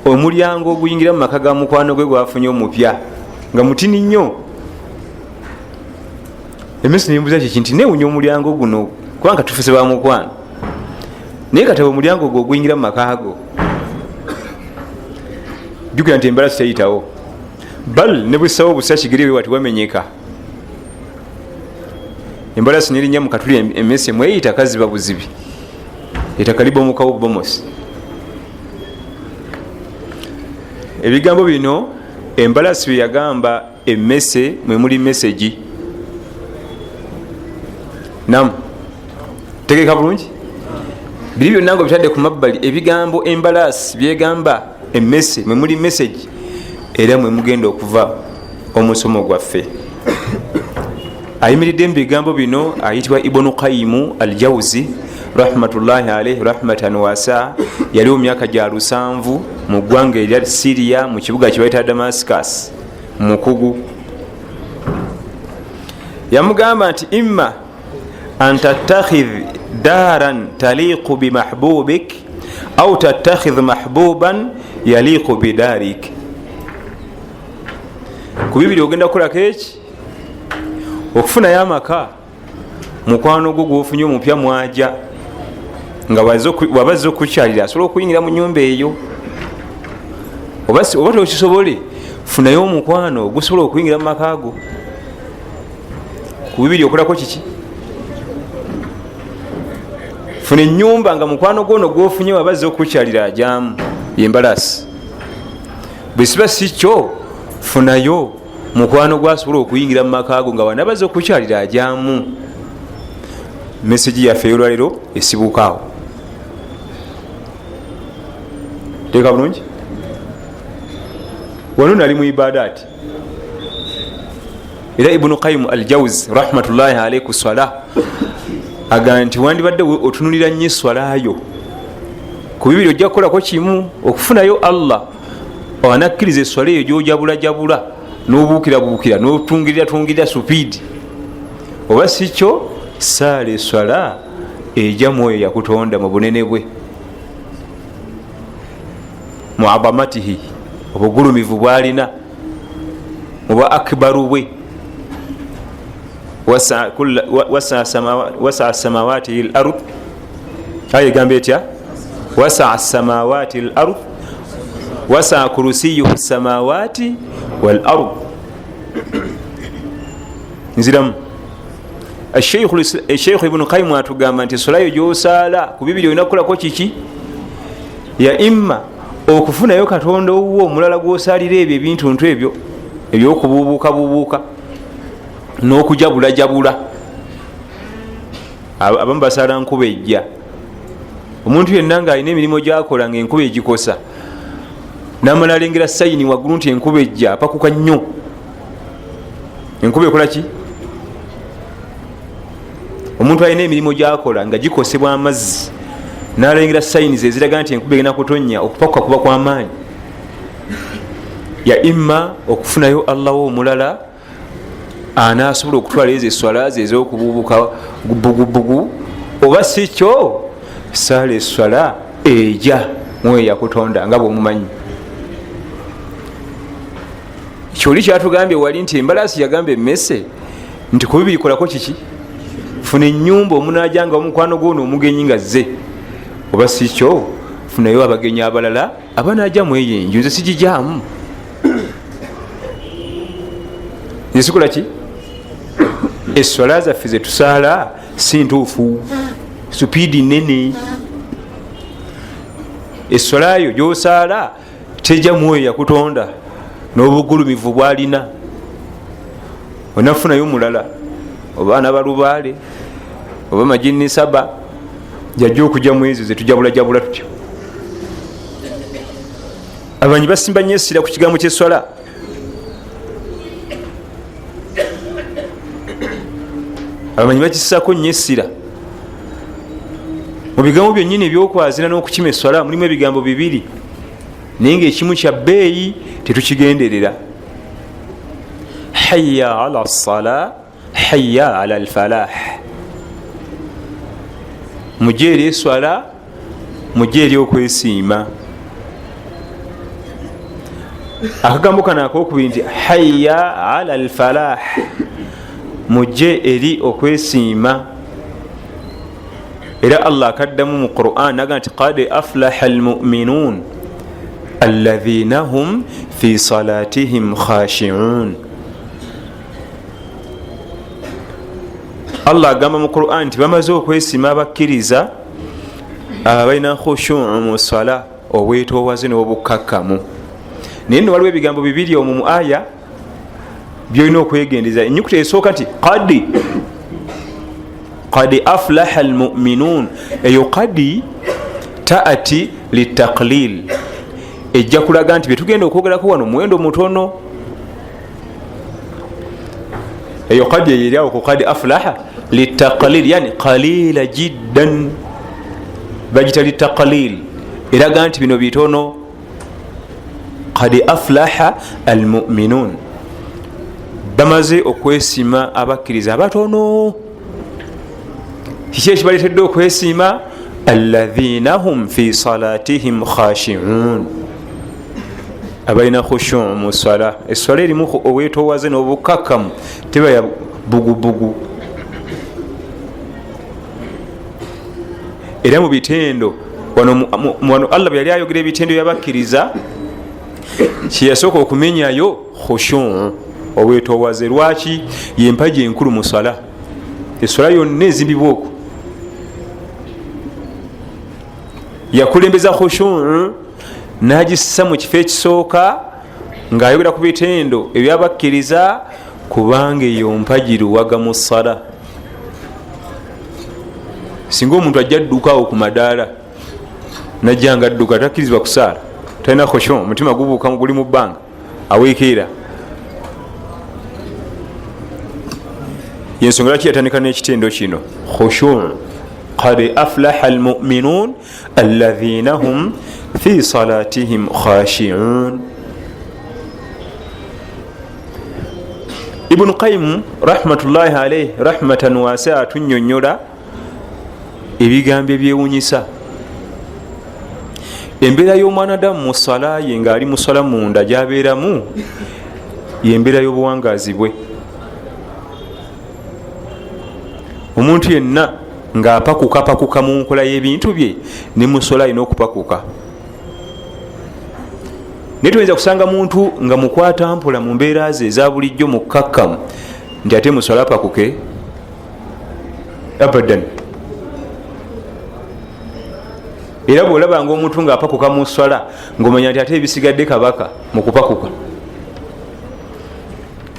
omulyango oguyingira mu maka ga mukwano gwe gwafunye omupya nga mutini nnyo. Emmese neyebuuza kiki nti neewuunya omulyango guno kubanga tufuse ba mukwano, naye kati omulyango gwo oguyingira mu maka go, jjukira nti embalaasi teyitawo, bal ne busawo busa kigere wati wamenyeka. Embalaasi nerinnya mu katuli emmese mweyita kaziba buzibi, ettaka libomokawo bubomosi. Ebigambo bino embalaasi bye yagamba emmese mwe muli mesegi. Nam tegeka bulungi biri byonna nga bitadde ku mabbali, ebigambo embalaasi byegamba emmese mwe muli mesegi, era mwe mugenda okuva omusomo gwaffe. Ayimiridde mu bigambo bino ayitibwa Ibn Qayyim al-Jawzi rahmatullahi alayhi rahmatan wasa, yali mu myaka gya 7 mu ggwanga erya Syria mu kibuga kye bayita Damascus, mukugu. Yamugamba nti imma an tattakhidh daran taliqu bimahbubik au tattakhidh mahbuban yaliqu bidarik. Ku bibiri ogenda kukolako eki? Okufunayo amaka Mukwano gwo gwofunye omupya mwaja nga wabazze okukyalira asobola okuyingira mu nyumba eyo, oba tokisobole funayo omukwano ogusobola okuyingira mu maka go. Ku bibiri okolako kiki? Funa ennyumba nga mukwano gwono gwofunye wabazze okukyalira ajamu, yembalasi. Bwe siba si kyo, funayo mukwano gwasobola okuyingira mu maka go nga wanabazze okukyalira ajamu. Meseji yaffe ey'olwaleero esibuukaawo. Teeka bulungi. Wano nali mu ibadaati, era Ibunu Qayimu al Jauzi rahmatullahi alaihi ku swala aga nti wandibadde otunulira nnyo eswalayo. Ku bibiri ojja kukolako kimu, okufunayo Allah anakkiriza eswala eyo gyojabulajabula n'obuukirabuukira n'otungiriratungirira supiidi, oba si kyo saala eswala ejja mwoyo yakutonda mu bunene bwe, mu azamatihi, obugulumivu bwalina, mu bwa akbaru bwe, wasaa samawati l ard. Aya egamba etya? Wasaa samawati l ard wasaa kurusiyuhu samawati wal ard. Nziramu, Sheikh Ibnu Qayimu atugamba nti esolayo gyosaala ku bibiri olina kukolako kiki? Ya imma okufunayo Katonda owuwo omulala gwosaalira ebyo ebintuntu ebyo ebyokubuubuukabuubuuka n'okujabulajabula. Abamu basaala nkuba ejja. Omuntu yenna ng'alina emirimu gyakola nga enkuba egikosa, namala alengera sayini waggulu nti enkuba ejja, apakuka nnyo. Enkuba ekola ki? Omuntu alina emirimu gyakola nga gikosebwa amazzi, nalengera sayini eziraga nti enkuba egenda kutonnya, okupakuka kuba kwamaanyi. Ya imma okufunayo Allawo omulala anasobola okutwala ezo eswala ze ez'okubuubuka bugubugu, oba si kyo saala eswala eja mwoyo yakutonda nga bwomumanyi. Kyoli kyatugambye wali nti embalaasi yagamba emmese nti ku bibiri kolako kiki? Funa ennyumba omunajanga omukwano gwono omugenyi nga zze, oba si kyo funayo abagenyi abalala abanaja mweyo enju, nze sigijamu, nze sikola ki? Eswala zaffe zetusaala si ntuufu, supiidi nene. Eswalayo gyosaala teja mwoyo yakutonda n'obugulumivu bwalina. Onafunayo omulala oba anabalubaale oba majini saba jajja okujja mwezo zetujabulajabula tutyo. Abanyi basimba nnyo essira ku kigambo kyeswala. Abamanyi bakissaako nnyo essira mu bigambo byonnyini ebyokwazina n'okukima eswala. Mulimu ebigambo bibiri, naye ngaekimu kya bbeeyi tetukigenderera. Hayya ala ssala, hayya ala alfalah. Mujje eri eswala, mujje eri okwesiima. Akagambo kano akokubiri nti hayya ala alfalah, mujje eri okwesiima. Era Allah akaddamu mu Quran naga nti qad aflaha almuminun alladhina hum fi salatihim khashiun. Allah agamba mu Quran nti bamaze okwesiima abakkiriza abalina khushuu mu sala, obwetoowaze n'obukkakkamu. Naye nno waliwo ebigambo bibiri omwo mu aya byolina okwegendeza. Enyukuta esooka nti qad qad aflaha almuminun, eyo qadi taati litaqlil, ejja kulaga nti byetugenda okwogerako wano muwendo mutono. Eyo qadi eyo eriawo ku qad aflaha litaqlil, yani qalila jiddan, bagita litaqlil, eraga nti bino bitono. Qad aflaha almuminun, bamaze okwesiima abakkiriza abatono. Kiki ekibaleetedde okwesiima? Alladhina hum fi salatihim khashiun, abalina khushuu mu swala. Eswala erimu obwetoowaze n'obukakkamu, teba ya bugubugu. Era mu bitendo wano Allah bwe yali ayogera ebitendo byabakkiriza, kyeyasooka okumenyayo khushu, obwetoowaze. Lwaki? Yempaji enkulu mu sala. Eswala yonna ezimbibwa okwo yakulembeza khushu n'agissa mu kifo ekisooka ng'ayogera ku bitendo ebyabakkiriza, kubanga eyo mpaji luwaga mu sala. Singa omuntu ajja adduka awo ku madaala najja nga adduka, takkirizibwa kusaala, talina khushu, omutima gubuuka guli mu bbanga, aweekeera. Yensonga lwaki yatandika n'ekitendo kino khushu. Qad aflaha almuminun alladhina hum fi salatihim khashiun. Ibnu Qayimu rahmatullahi alaihi rahmatan wasia atunyonyola ebigambo ebyewunyisa. Embeera y'omwana damu mu sala ye ng'ali mu sala munda gy'abeeramu y'embeera y'obuwangaazi bwe. Omuntu yenna ng'apakukapakuka mu nkola y'ebintu bye ne mu sala alina okupakuka. Naye toyinza kusanga muntu nga mukwata mpola mu mbeera ze eza bulijjo mu kkakkamu nti ate mu sala apakuke abadan. Era bw'olabanga omuntu ng'apakuka mu swala ng'omanya nti ate ebisigadde kabaka mu kupakuka.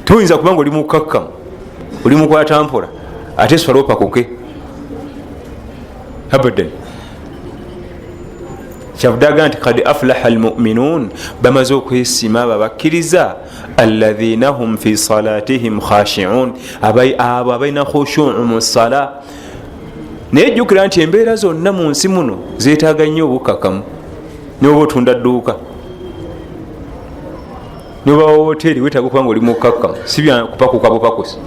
Toyinza kuba nga oli mukkakkamu, oli mukwata mpola, ate swala opakuke abadan. Kyavudde agamba nti kad aflaha almuminun, bamaze okwesiima abo abakkiriza, alladhina hum fi salatihim khashiun, abo abalina khushuu mu sala. Naye jjukira nti embeera zonna mu nsi muno zeetaaga nnyo obukkakkamu. Noba otunda dduuka, noba woteeri, weetaaga okuba nga oli mukkakkamu, si byakupakuka bupakusi.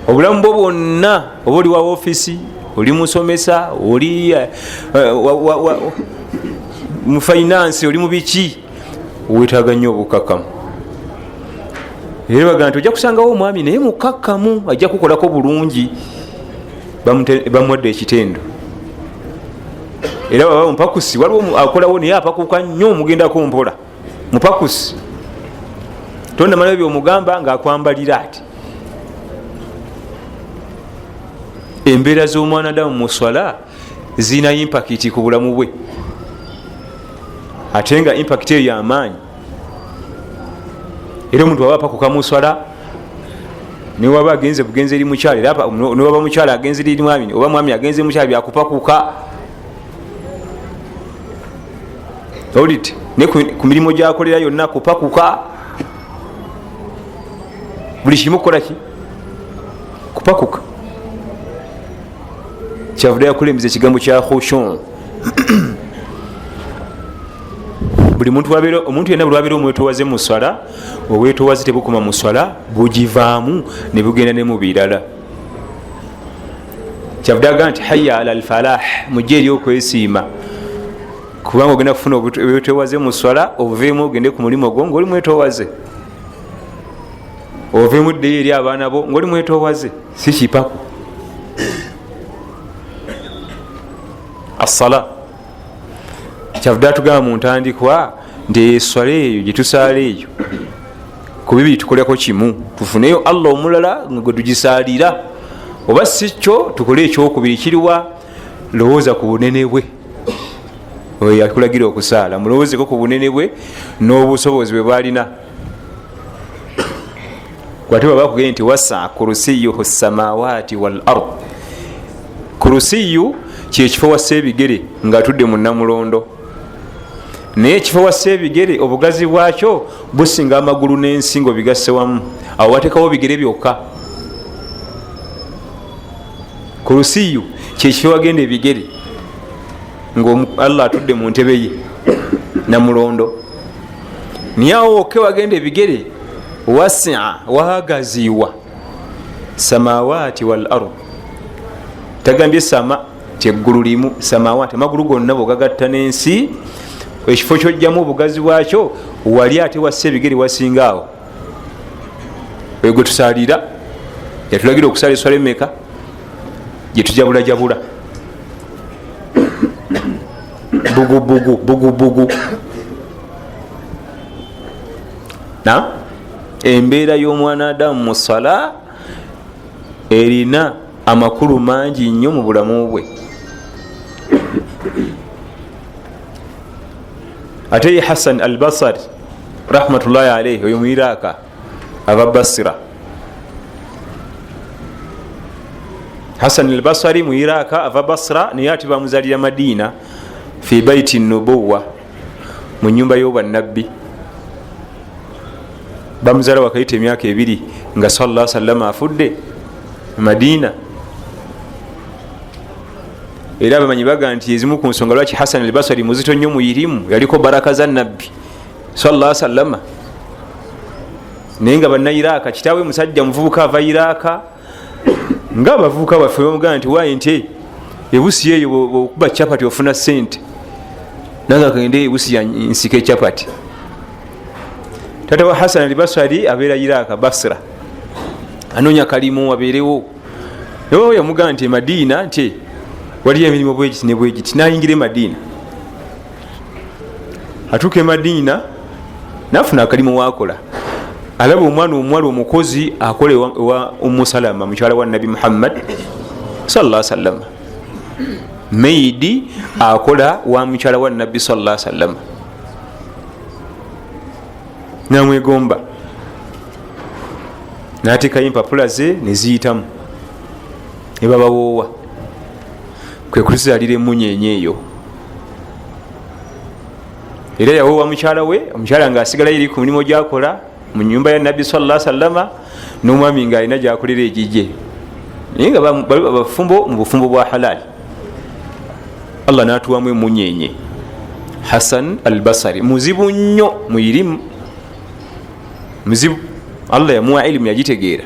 Obulamu bwo bwonna, oba oli wa ofiisi, oli musomesa, oli mu finance, oli mu biki, weetaaga nnyo obukkakkamu. Era bagamba nti ojja kusangawo omwami naye mukkakkamu, ajja kukolako bulungi, bamuwadde ekitendo. Era baba mupakusi, waliwo akolawo naye apakuka nnyo, omugendako mpola, mupakusi tondamala byomugamba ng'akwambalira ati. Embeera z'omwana damu mu swala zirina impakiti ku bulamu bwe, ate nga impakiti eyo y'amaanyi. Era omuntu waba apakuka mu swala, newaba agenze bugenzi eri mukyala, era newaba mukyala agenze eri mwami, oba mwami agenze mukyala, byakupakuka. Owulidde? Ne ku mirimu gyakolera yonna kupakuka, buli kimu kukola ki? Kupakuka. Kyavudde yakulembeza ekigambo kya khushu. Buli muntu wabeera, omuntu yenna buli wabeera omwetowaze mu swala, obwetowaze tebukoma mu swala, bugivaamu ne bugenda ne mu birala. Kyavudde agamba nti hayya ala alfalah, mujje eri okwesiima, kubanga ogenda kufuna obwetowaze mu swala, obuveemu ogende ku mulimu gwo ng'oli mwetowaze, oveemu ddeyo eri abaana bo ng'oli mwetowaze, si kipaku. Assala kyavudde atugamba mu ntandikwa nti eswala eyo gyetusaala eyo ku bibiri tukoleko kimu, tufuneyo Allah omulala gwe tugisaalira, oba si kyo tukole ekyokubiri kiriwa. Lowooza ku bunene bwe oyo yakulagira okusaala, mulowoozeko ku bunene bwe n'obusobozi bwe bwalina. Gwate baba bakugambye nti wasa kurusiyuhu samawati wal ard, kurusiyu kyekifo wassa ebigere ng'atudde mu namulondo, naye ekifo wassa ebigere obugazi bwakyo businga amagulu n'ensi ng'obigasse wamu, awo wateekawo bigere byokka. Kurusiyu kyekifo wagenda ebigere nga Allah atudde mu ntebe ye namulondo, naye awo wokke wagenda ebigere wasia wagaziwa samawati wal ard. Tagambye sama kyeggulu limu, samawati amagulu gonna bwogagatta n'ensi, ekifo kyojjamu obugazi bwakyo wali ate wassa ebigere wasinga awo. Oyo gwe tusaalira yatulagira okusaala eswala emeka gyetujabulajabula. Bugubugu bugubugu. Na embeera y'omwana Adamu mu sala erina amakulu mangi nnyo mu bulamu bwe. Ate ye Hassan al-Basri rahmatullahi alayhi, oyo mu Iraka, ava Basra. Hassan al-Basri mu Iraka, ava Basra, naye ate bamuzalira Madina fi baiti nubuwa, mu nyumba y'obwannabbi. Bamuzala wakayita emyaka 2 nga sallallahu alaihi wasallam afudde Madina. Era abamanyi baga nti ezimu ku nsonga lwaki Hassan al-Basri muzito nnyo mu irimu, yaliko baraka za nabbi sallallahu alaihi wasallam. Naye nga bannairaka, kitaawe musajja muvubuka ava Iraka, nga abavubuka baffe bamugamba nti waayi nti ebusi eyo bw'okuba chapati ofuna ssente, nange akagende ebusi ya nsika echapati. Taata wa Hassan al-Basri abeera Iraka, Basra, anoonya kalimu abeerewo. Naye yamugamba nti e Madina nti waliyo emirimu bwegiti ne bwegiti, n'ayingira e Madina. Atuuka e Madina n'afuna akalimu waakola, alaba omwana omuwala omukozi akola ewa Ummu Salama, mukyala wa Nabbi Muhammad sallallahu alaihi wasallam. Maidi akola wa mukyala wa Nabbi sallallahu alaihi wasallam, namwegomba, n'ateekayo empapula ze ne ziyitamu ne babawoowa, kwe kuzaalira emunyenye eyo. Era yawoowa mukyala we, omukyala ng'asigalayo eri ku mulimu gy'akola mu nyumba ya Nabbi sallallahu alaihi wasallam, n'omwami ng'alina gy'akolera egigye, naye nga bafumbo mu bufumbo bwa halal. Allah n'atuwamu emunyenye. Hassan al-Basri muzibu nnyo mu irimu, muzibu. Allah yamuwa ilimu yagitegeera.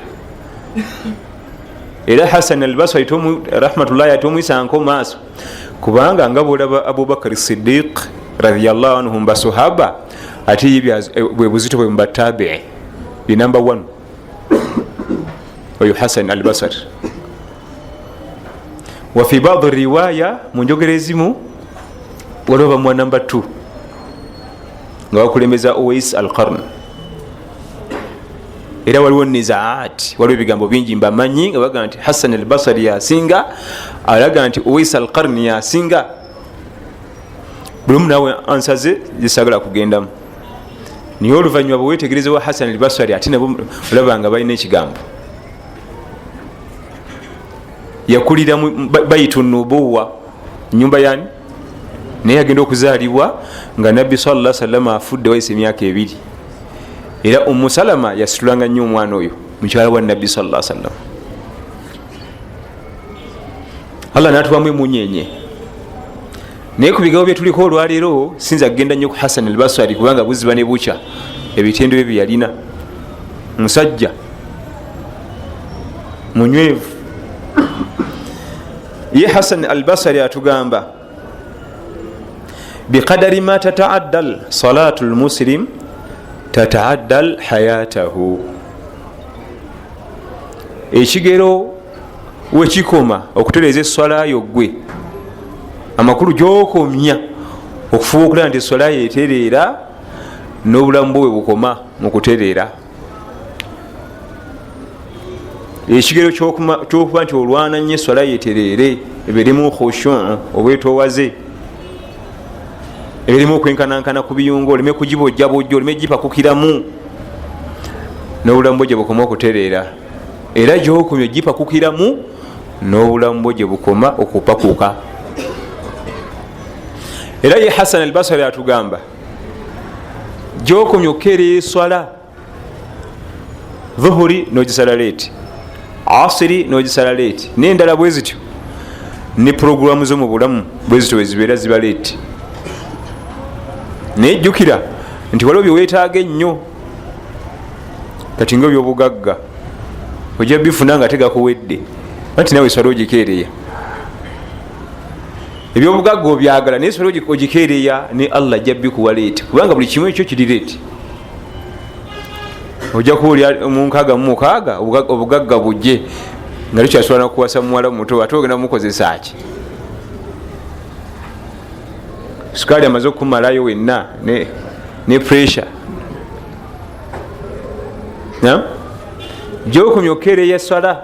Era Hassan al-Basri rahmatullahi atomwisanko maaso, kubanga nga bw'olaba Abubakar Siddiq radhiyallahu anhu mbasuhaba, ate ye bwe buzito bwe mubatabi'i ye number 1 oyo Hassan al-Basri. Wa fi ba'd riwaya, mu njogera ezimu waliwo bamuwa number 2 nga bakulembeza Uwais al-Qarn. Era waliwo nizaat, waliwo ebigambo bingi mbamanyi nga bagamba nti Hassan al-Basri yasinga, alaga nti Uwais al-Qarn yasinga. Buli omu naawe ansaze zisagala kugendamu. Naye oluvannyuma bwe weetegereza wa Hassan al-Basri, ate nabo olaba nga balina ekigambo. Yakulira mu baitu nubuwa, nyumba yani, naye agenda okuzaalibwa nga Nabbi sallallahu alaihi wasallam afudde wayise emyaka 2. Era Ummu Salama yasitulanga nnyo omwana oyo, mukyala wa Nabbi sallallahu alaihi wasallam. Allah n'atuwamu emunyenye. Naye ku bigambo bye tuliko olwaleero sinza kugenda nnyo ku Hassan al-Basri, kubanga buziba ne bukya ebitendo bye bye yalina. Musajja munywevu. Ye Hassan al-Basri atugamba biqadari ma tata'addal salatul muslim tata'addal hayatahu. Ekigero wekikoma okutereeza esswala yo ggwe, amakulu gy'okomya okufuba okulaba nti esswala yo etereera, n'obulamu bwe bukoma mu kutereera. Ekigero ky'okuba nti olwana nnyo esswala yo etereere, ebeeremu khushu, obwetoowaze, ebeeremu okwenkanankana ku biyungo, oleme kugibojjabojja, oleme gipakukiramu, n'obulamu bwe gye bukoma okutereera. Era gy'okomya ogipakukiramu, n'obulamu bwe gye bukoma okupakuka. Era ye Hassan al-Basri atugamba gy'okomya okukeera eswala, dhuhuri n'ogisala leeti, asiri n'ogisala leeti, n'endala bwe zityo, ne puroguramu zo mu bulamu bwe zityo bwe zibeera ziba leeti. Naye jjukira nti waliwo bye weetaaga ennyo, kati nga ebyobugagga ojja bifuna nga tegakuwedde, anti nawe eswala ogikeereya. Ebyobugagga obyagala, naye eswala ogikeereya, ne Allah ajja bikuwa leeti, kubanga buli kimu ekyo kiri leeti. Ojja kuwulira mu 66 obugagga bujje nga tokyasobola nakuwasa muwala muto, ate ogenda mukozesa ki? Sukaali amaze okukumalayo wenna ne pressure. Gyokomya okukeereya swala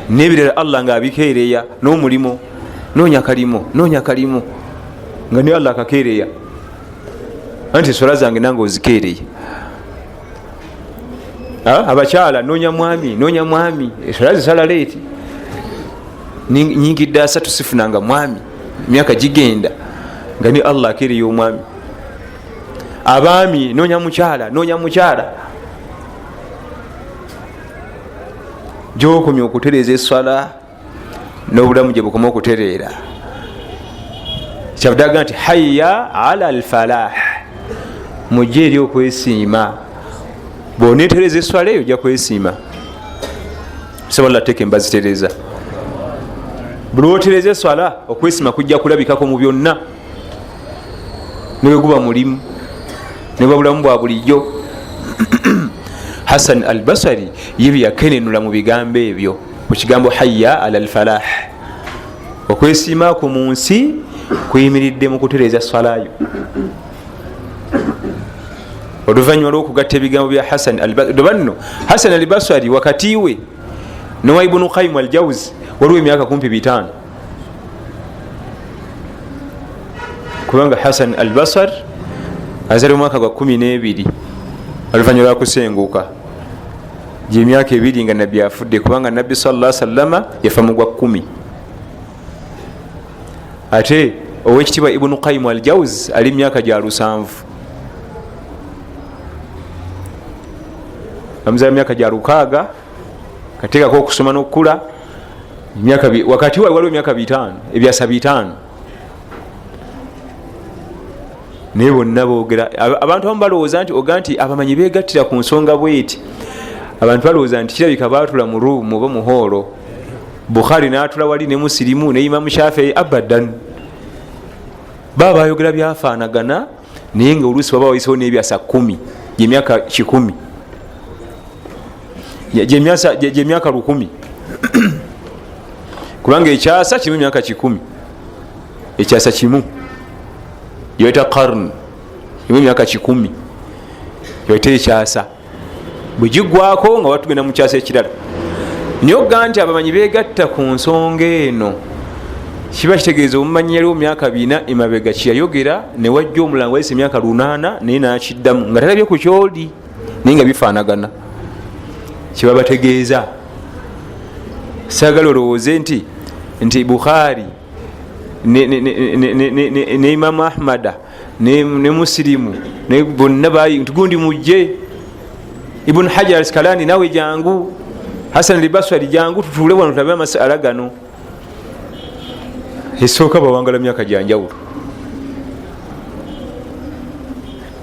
n'ebirala Allah nga abikeereya n'omulimu, noonya kalimo, noonya kalimo nga ne Allah akakeereya anti swala zange nange ozikeereya. Abakyala noonya mwami, noonya mwami, eswala zisala leeti, nyingidde asatu sifunanga mwami, emyaka gigenda nga ne Allah akeereya omwami. Abaami noonya mukyala, noonya mukyala. Gyokomya okutereeza eswala n'obulamu gye bukoma okutereera. Kyavudde nti hayya ala alfalah, mujje eri okwesiima. Bw'oneetereza eswala eyo ojja kwesiima. Sobola teeka embazitereeza. Buli lw'otereeza eswala okwesiima kujja kulabikako mu byonna, ne bwe guba mulimu, ne bwe bulamu bwa bulijjo. Hasan al-Basri ye bye yakenenula mu bigambo ebyo, ku kigambo hayya ala alfalah, okwesiima ku mu nsi kuyimiridde mu kutereeza swalayo. Oluvannyuma lw'okugatta ebigambo bya Hasan al-Basri, banno Hasan al-Basri wakati we n'owa Ibn Qayyim al-Jawzi waliwo emyaka kumpi 5, kubanga Hasan al-Basri azaalibwa mwaka gwa 12 oluvannyuma lwa kusenguka, gy'emyaka 2 nga Nabbi afudde, kubanga Nabbi sallallahu alaihi wasallama yafa mu gwa 10. Ate owekitiibwa Ibn Qayyim al-Jawzi ali myaka gya 7, bamuzaala myaka gya 6, kateekako okusoma n'okukula wakati waliwo emyaka 5, ebyasa 5. Naye bonna boogera. Abantu abamu balowooza nti oga nti abamanyi beegattira ku nsonga bweti. Abantu balowooza nti kirabika baatula mu ruumu oba mu hoolo, Bukhari n'atula wali ne Musilimu ne Imamu Shafii, abadan baba bayogera byafaanagana, naye nga oluusi baba wayisewo n'ebyasa 10, gyemyaka 100, gyemyaka 1000, kubanga ekyasa kimu emyaka 100, ekyasa kimu gyebayita qarn kimu emyaka 10, gyebayita ekyasa, bwe giggwako nga watugenda mu kyasa ekirala. Naye okuga nti abamanyi beegatta ku nsonga eno kiba kitegeeza omumanyi yaliwo myaka 4 emabega kyeyayogera, ne wajja omulango wayise emyaka 8 naye n'akiddamu nga talabye ku kyoli, naye nga bifaanagana. Kyebabategeeza, saagala olowooze nti Bukhari ne Imamu Ahmada ne Musilimu ne bonna bayi nti gundi mujje, Ibn Hajar al-Asqalani nawe jangu, Hasan al-Basri jangu, tutuule wano tulabe amasala gano. Esooka bawangala myaka gya njawulo.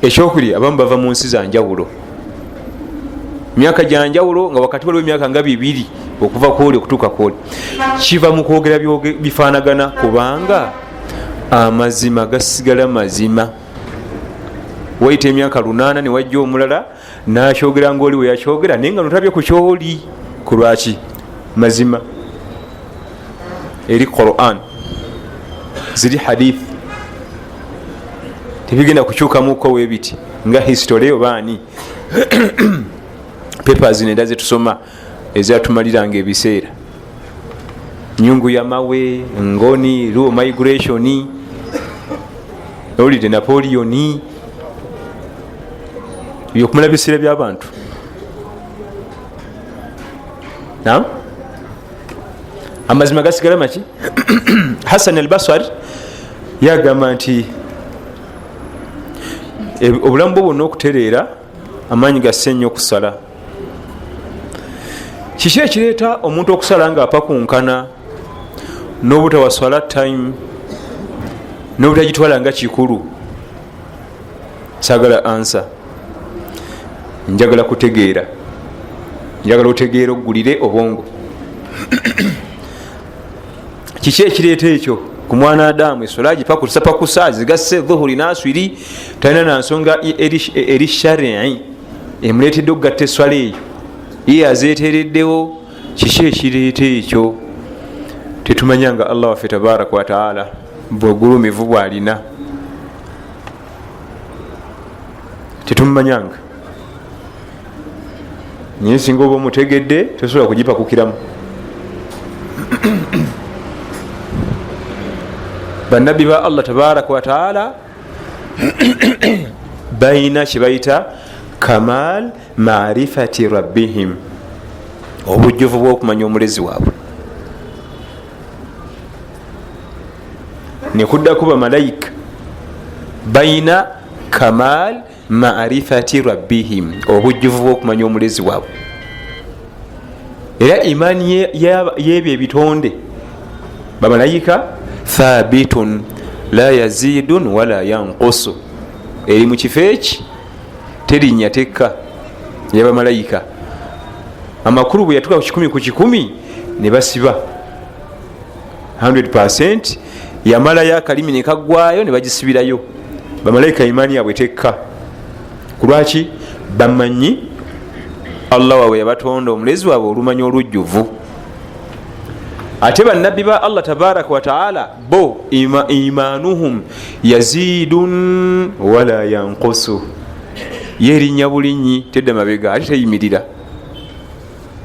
Ekyokubiri, abamu bava mu nsi za njawulo, myaka gya njawulo, nga wakati waliwo emyaka nga 2 okuva kwoli okutuuka kwoli. Kiva mu kwogera bifaanagana, kubanga amazima gasigala mazima. Wayita emyaka 8 ne wajja omulala n'akyogera ng'oli we yakyogera, naye nga notabye ku kyoli. Ku lwaki? Mazima eri Quran, ziri hadith, tebigenda kukyukamuko webiti nga history oba ani papers nenda zetusoma ezatumaliranga ebiseera, nyungu ya mawe, ngoni, luo migration, olide Napoleon, byokumala biseera by'abantu. Naam, amazima gasigala maki. Hasan al-Basri yagamba nti obulamu bwo bwonna okutereera amaanyi gasse nnyo okusala. Kiki ekireeta omuntu okusala nga apakunkana n'obutawa swala time n'obutagitwala nga kikulu? Saagala ansa, njagala kutegeera, njagala otegeera oggulire obwongo. Kiki ekireeta ekyo ku mwana Adamu? Eswala agipakusa pakusa, zigasse dhuhuri n'aswiri, talina na nsonga eri shari'i emuleetedde okugatta eswala eyo, ye azeeteereddewo. Kiki ekireeta ekyo? Tetumanya nga Allah waffe tabaraka wa taala. Bwegulumivu bwalina tetumumanyanga, naye singa oba omutegedde tosobola kugipakukiramu. Bannabbi ba Allah tabaraka wataala balina kyebayita kamal marifati rabbihim, obujjuvu bwokumanya omulezi waabwe. Nekuddako bamalayika balina kamal marifati rabbihim, obujjuvu bwokumanya omulezi waabwe. Era imaani yebyo ebitonde bamalayika thabitun la yazidun wala yankusu, eri mu kifo eki terinya tekka yabamalayika. Amakulu bwe yatuka ku 1 ku 100 ne basiba 100%, yamalayo akalimi ne kaggwayo ne bagisibirayo. Bamalayika imaani yabwe tekka. Kulwaki? Bamanyi Allah waabwe yabatonda, omulezi waabwe olumanyi olujjuvu. Ate bannabbi ba Allah tabaraka wataala bo imanuhum yazidun wala yankusu, ye erinnya bulinyi tedda mabega ate teyimirira.